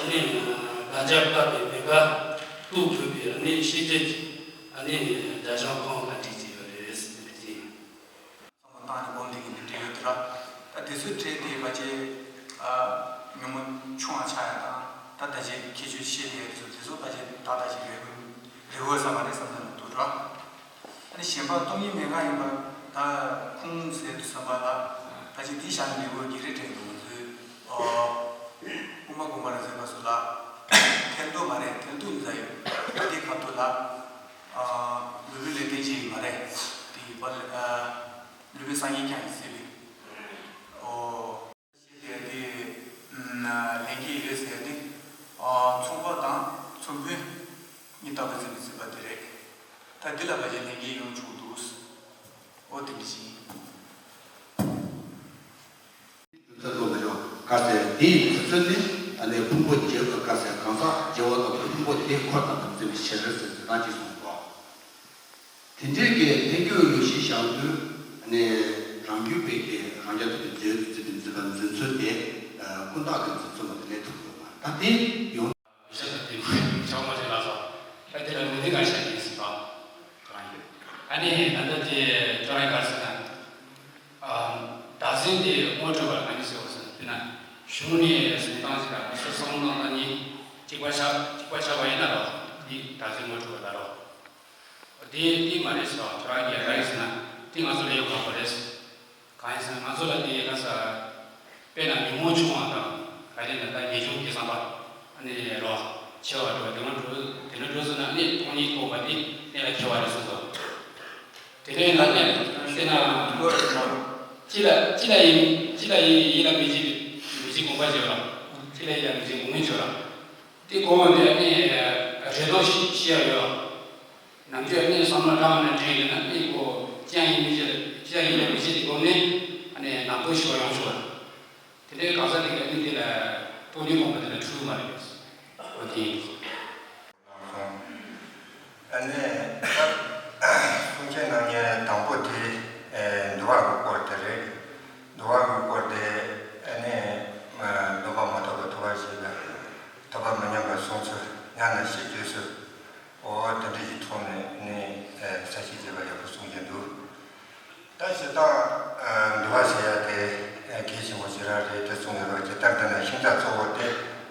ནི་དགག་བྱ་བཀག་པའི་མེད་དགག་རྟོགས་དགོས་པའི་ཨ་ནི་ཤེས་བྱེད་ཀྱི་ཨ་ནི་རྒྱ་ཆེན་ཁོང་ག་འདྲ་ཅིག་ཡོད་རེད་ཟེར་ནས་ཅིག་བསམ་བློ་བཏང་ནས་སྒོམ་བསྡད་ཀྱི་འདི་འདྲ་ཡོད་དུས་ར། ད་དེ་ཚོའི་གྲས་དེ་ཕལ་ཆེར་ཉོན་མོངས་ཆུང་བ་ཆགས་ཡ་དང་། ད་ད་ཅིག་ཁྱད་ཆོས་ཤེས་བསྡད་ཡ་དེ་ཚོ་དེ་ཚོ་ཕལ་ཆེར་ཏག་ཏག་ཅིག་རེད། རེད་འོས་ས་མ་རེད་བསམ་ན་འདུག་ར། ཨ་ནི་གཞན་པ་སྟོང་ཉིད་མེད་དགག་ཡིན་པ་ད་ཁུངས་ཟེར་དུས་ཙམ་པ་ལ་ད་ཅི་འདི་བཞག་ནས་མི་དགོས་ཀྱི་རེད་དྲན་འདུག་ང་ཚོའི་ཨོ། དབུ་མ་དགོངས་པ་རབ་གསལ་པ་སོགས་ལ་ཐལ་འདུག་མ་རེད། ཐལ་འདུག་ཡིན་ས་ཡོད། ད་དེ་ཁ་ཐུག་ལ་ཨ་ལུས་པོའི་ལས་རྟེན་ཅིག་ཡིན་མ་རེད། དེ་ཡིན་པ་ལ་ཨ་ལུས་པོའི་སངས་རྒྱས་ཀྱང་ཡིན་སྲིད་པས་ཨོ། ཞེས་པའི་དེ་ལན་གྱི་ཡི་གེ་ཟེར་ཏེ། མཚུངས་པ་དང་མཚུངས་ཕུན་གཉིས་རྟག་པའི་ཚིག་ནི་ཚིག་པ་དེ་རེད། ད་འདི་ལ་ཕལ་ཆེར་ལན་གྱི་ཡོང་ཆོག་འདུག་ཨོ་དེ་འདྲ་ཞིག་ཡིན། རྒྱུ་མཚན་དུ་མི་འཇོག་ག་ཟེར་འདི་ཡི་དུས་ཚོད་ནི་ཨ་ནི་ཕུང་པོ་བརྗེ་བ་ག་ཟེར་གང་ཟག་བརྗེ་བ་དང་ཕུང་པོ་དེ་འཁོར་དང་དམ་འཛིན་པའི་ཕྱིར་ཟེར་ཟེར་སྟངས་ཅིག་གསུངས་འདུག་དེ་འདྲའི་གི་ཐལ་འགྱུར་ལུགས་ཤིག་བཞག་དུས་ནས་རང་རྒྱུད་པའི་གི་རང་རྒྱལ་དུ་འཛིན་འཛིན་པའི་འཛིན་པ་འཛིན་ཚུལ་དེ་ཀུན་བརྟགས་ཀྱི་འཛིན་ཚུལ་མ་དེ་ལས་ཐུབ་ཡོད་པ། ད་དེ་ཡོང་ཤ་ད་དེ་ཆགས་མ་ཆགས་ལ་སོགས་ད་དེ་ལ་མི་དེ་ག་ཤ་ཡིན་སྲིད་པ་གང་ཡོད། ཨ་ནི་ད་ལྟ་དེ་ཁྱོད་རང་ག་ཟེར་ན་བདག་འཛིན་དེ་ངོ་འཕྲོད་པར་ག་ནས་ཟེར་བ་ཟེར་ན་དེ་ན་གཞུང་ནས་གསུང་སྟངས་ཤིག་དང་མི་སུ་གསུང་སྟངས་ལ་ནི་གཅིག་པ་ཆགས་གཅིག་པ་ཆགས་པ་ཡིན་ན་རོ། འདི་བདག་འཛིན་ངོ་འཕྲོད་པ་ལ་རོ། དེ་དེ་མ་རེད་ཟེར་བ་ཁྱོད་རང་གིས་ག་རེ་ཟེར་ན་དེ་ང་ཚོ་ལ་ཡོད་དགོས་པ་རེད། གང་ཡིན་ཟེར་ན་ང་ཚོ་ལ་དེ་ག་ས་དཔེར་ན་ཉོན་མོངས་ཆུང་བ་དང་ག་རེ་ན་ད་ངེས་འབྱུང་གི་བསམ་པ་ཨ་ནི་རོ་ཆེ་བ་འགྲོ་དེ་མ་འགྲོ་དེ་འདྲ་འགྲོ་ཟེར་ན་ཨ་ནི་སྟོང་ཉིད་རྟོགས་པ་དེ་གནད་ལ་འཁེལ་བ་རེད་གསུངས་སོ། དེ་འདྲའི་ལ་ནས་དཔེར་ན་ཅི་ལ་ཅི་ལ་ཡིན་ཅི་ལ་ཡིན་ཡིད་ལ་མི་བྱེད་མི་བྱེད་དགོངས་པ་བྱེད་པ་ཅི་ལ་ཡིད་ལ་མི་བྱེད་དགོངས་ངེས་བྱེད་པ། དེ་གོ་བ་ནས་ནི་རེ་དོགས་ཤི་ཤི་ཡ་ཡོད། ནམ་རྒྱུན་ནི་བསམ་བློ་བཏང་ནས་དྲན་ཡོད་ན་ནི་གོ་ཅི་ཡང་ཡིད་མི་བྱེད་ཅི་ཡང་ཡིད་ལ་མི་བྱེད་དེ་གོ་ནས་ནི་ནམ་རྟོགས་ཤི་བ་ཡོང་ཆོག་དེ་འདྲའི་གང་ཟག་དེ་ག་ནི་དེ་ལ་སྟོང་ཉིད་རྟོགས་པ་དེ་ལ་འཁྲུལ་མ་རེད། འོ་དེ་ཡིན། ཨ་ནི་ད་གསུང་ཆོས་གནང་མཁན་དང་པོ་དེ་ཨེ་འདུལ་བ་གི་སྐོར་དེ་རེད། འདུལ་བ་གི་སྐོར་དེ་ཨ་ནི་སྡོམ་པ་མ་ཐོབ་པར་ཐོབ་པར་བྱེད་པ། ཐོབ་པ་མི་ཉམས་པར་སྲུང་ཚུལ། ཉམས་ན་ཤེས་བརྗོད་ཚུལ། འོ་དེ་འདྲ་ཡི་ཐོག་ནས་ནི་ཨེ་ས་བཅད་བརྒྱད་པ་ཡག་པོ་གསུང་གིན་འདུག་ད་བྱེད་སྟངས་འདུལ་བ་ཟེར་ཡ་དེ་གལ་ཆེན་པོ་ཞེ་དྲག་རེད་དེ་གསུངས་ཡོད་རེད། ཇི་ལྟར་འདི་ན་ཤིང་རྟ་གཙོ་བོ་སྟེ།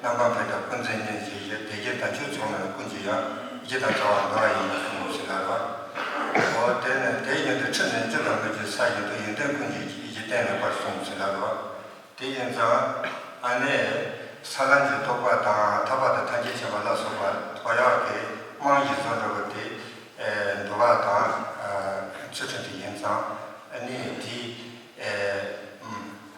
རྣམ་པར་འཕེལ་དང་ཀུན་རྫས་རྙེད་ཅེས་བྱ། དེ་སྐད་བདག་ཆོས་ཚོགས་རྣམས་ཀུན་གྱི་ཡང་། ཡིད་ཀྱི་དང་རྩ་བ་འདུལ་བ་ཡིན་པར་གསུངས་ཟིན་ལ་རོ། འོ་དེ་ནི་དེ་བཞིན་དུ་ཁྲིད་ནས་སྤྱི་དང་མི་སྤྱི་ས་བཞིན་དུ་ཡོན་ཏན་ཀུན་གྱི་ཡིད་ཀྱི་རྟེན་ལེགས་པར་གསུངས་ཟིན་ལ་རོ། དེ་ཡིན་ཙང་ཨ་ནི་ས་ལམ་གྱི་རྟོགས་པ་དང་ཐར་པ་དང་ཐམས་ཅད་མཁྱེན་པ་ལ་སོགས་པ་ཐོབ་ཡག་གི་རྨང་གཞི་བཟོ་འདྲ་བོ་དེ་འདུལ་བ་དང་ཚུལ་ཁྲིམས་དེ་ཡིན་ཙང་ཨ་ནི་དེ་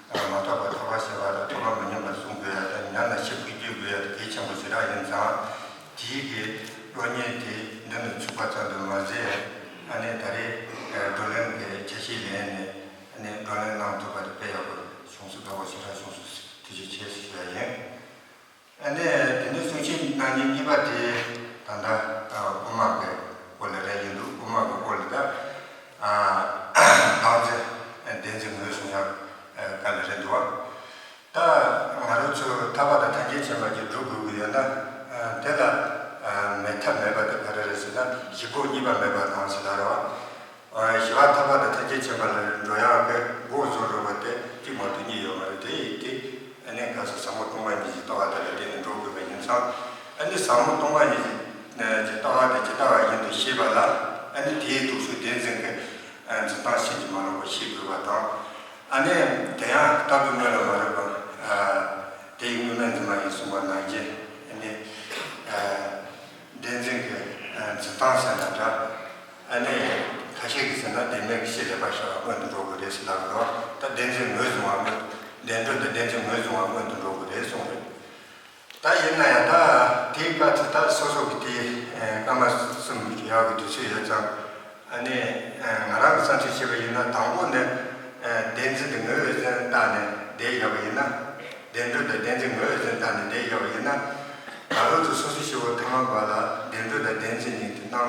མ་ཐོབ་པ་ཐོབ་པ་ཞེས་པ་དང་ཐོབ་པ་མི་ཉམས་པར་བསྲུང་དགོས་ཡ་དང་ཉམས་ལ་ཤེས་པར་བསྐྱེད་དགོས་ཡ་དེ་གལ་ཆེན་པོ་ཞེ་དྲག་ཡིན་ཙང་དེའི་གི་གློག་བརྙན་དེ་མདུན་དུ་ཚུད་པ་ཙམ་དུ་མ་ཟད། ཨ་ནི་ད་རེས་བགྲོ་གླེང་གི་འཆར་གཞི་ལེན་ནས་ཨ་ནི་བགྲོ་གླེང་གནང་ཐུབ་པ་དེ་དཔེ་ཡག་པོ་བྱུང་སོང་། དགའ་པོ་ཞེ་དྲག་བྱུང་སོང་། ཐུགས་རྗེ་ཆེ་ཞུ་ཡ་ཡིན། ཨ་ནི་དེ་ནས་གསུང་བཤད་གནང་མཁན་གཉིས་པ་དེ་ད་ལྟ་དབུ་མ་གི་སྐོར་ལ་རེད་ཡིན་འདུག། དབུ་མ་གི་སྐོར་ལ་ད་བདག་འཛིན་བདེན་འཛིན་ངོས་བཟུང་ཡག་སྐོར་ལ་རེད་འདུག་བ། ད་ང་རང་ཚོ་ཐར་པ་དང་ཐམས་ཅད་མཁྱེན་པ་ཅིག་སྒྲུབ་དགོས་ཀྱི་ཡོད་ན། ཨ། དེ་ལ་ཨ་མེད་ཐབས་མེད་པ་དེ་ག་རེ་རེད་ཟེར་ན། གཞི་འགོག་གཉིས་པ་མེད་པ་དང་ཟེར་ལ་རེད་བ། ཨ། ཞི་བ་ཐར་པ་དང་ཐམས་ཅད་མཁྱེན་པ་ལ་འགྲོ་ཡག་གི་འགོག་བཟོ་འགྲོ་བ་དེ་གཅིག་མ་གཏོགས་གཉིས་ཡོད་མ་རེད། དེ་ཡིན་དེ་ཨ་ནི་ག་ས་ཟབ་མོ་སྟོང་པ་ཉིད་ཀྱི་ལྟ་བ་དེ་ལ་བརྟེན་ནས་འགྲོ་དགོས་པ་ཡིན་ཙང་། ཨ་ནི་ཟབ་མོ་སྟོང་པ་ཉིད་ཀྱི་ལྟ་བ་དེ་ཇི་ལྟ་བ་བཞིན་དུ་ཤེས་པ་ལ། ཨ་ནི་དེའི་སྟོབས་ཤུགས་བདེན་འཛིན་གྱི་འཛིན་སྟངས་ཕྱིན་ཅི་མ་ལོག་པ་ཤེས་དགོས་པ་དང་། ཨ་ནི་དེ་ཡང་ལྟ་བུའི་དངོས་ལ་མ་རིག་པ། ཨ། དེའི་དངོས་མེད་འཛིན་པ་ཡིན་གསུངས་པ་ནང་བཞིན། ཨ་ནི་ཨ་བདེན་འཛིན་གྱི་ཨ་འཛིན་སྟངས་ཟེར་ན་འདྲ། ཨ་ནི་ཁ་ཤས་ཀྱིས་ཟེར་ན་བདེན་མེད་ཀྱི་ཕྱིར་ལས་པ་བྱ་བ་སྔོན་དུ་འགྲོ་དགོས་རེད་ཟེར་ལབ་འདུག། ད་བདེན་འཛིན་ངོས་བཟུང་བ་སྔོན། བདེན་གྲུབ་དང་བདེན་འཛིན་ངོས་བཟུང་བ་སྔོན་དུ་འགྲོ་དགོས་རེད་གསུངས་རེད། ད་ཡིན་ན་ཡང་ད་དེའི་སྐབས་སུ་ད་སོ་སོ་གི་དེ་ཨ་སྐར་མ་གསུམ་ཡག་གི་དུས་ཚོད་ཡོད་ཙང་། ཨ་ནི་ཨ་ང་རང་གི་བསམ་ཚུལ་བཤད་པ་ཡིན་ན། དང་པོ་ནས་ཨ་བདེན་འཛིན་དེ་ངོས་འཛིན་བཏང་ནས་བསྡད་བཞག་པ་ཡིན་ན། བདེན་གྲུབ་དང་བདེན་འཛིན་ངོས་འཛིན་བཏང་ནས་བསྡད་བཞག་པ་ཡིན་ན། ང་རང་ཚོ་སོ་སོ་སྐྱེ་བོ་ཐ་མལ་པ་ལ་བདེན་གྲུབ་དང་བདེན་འཛིན་གཉིས་དེ་སྣང་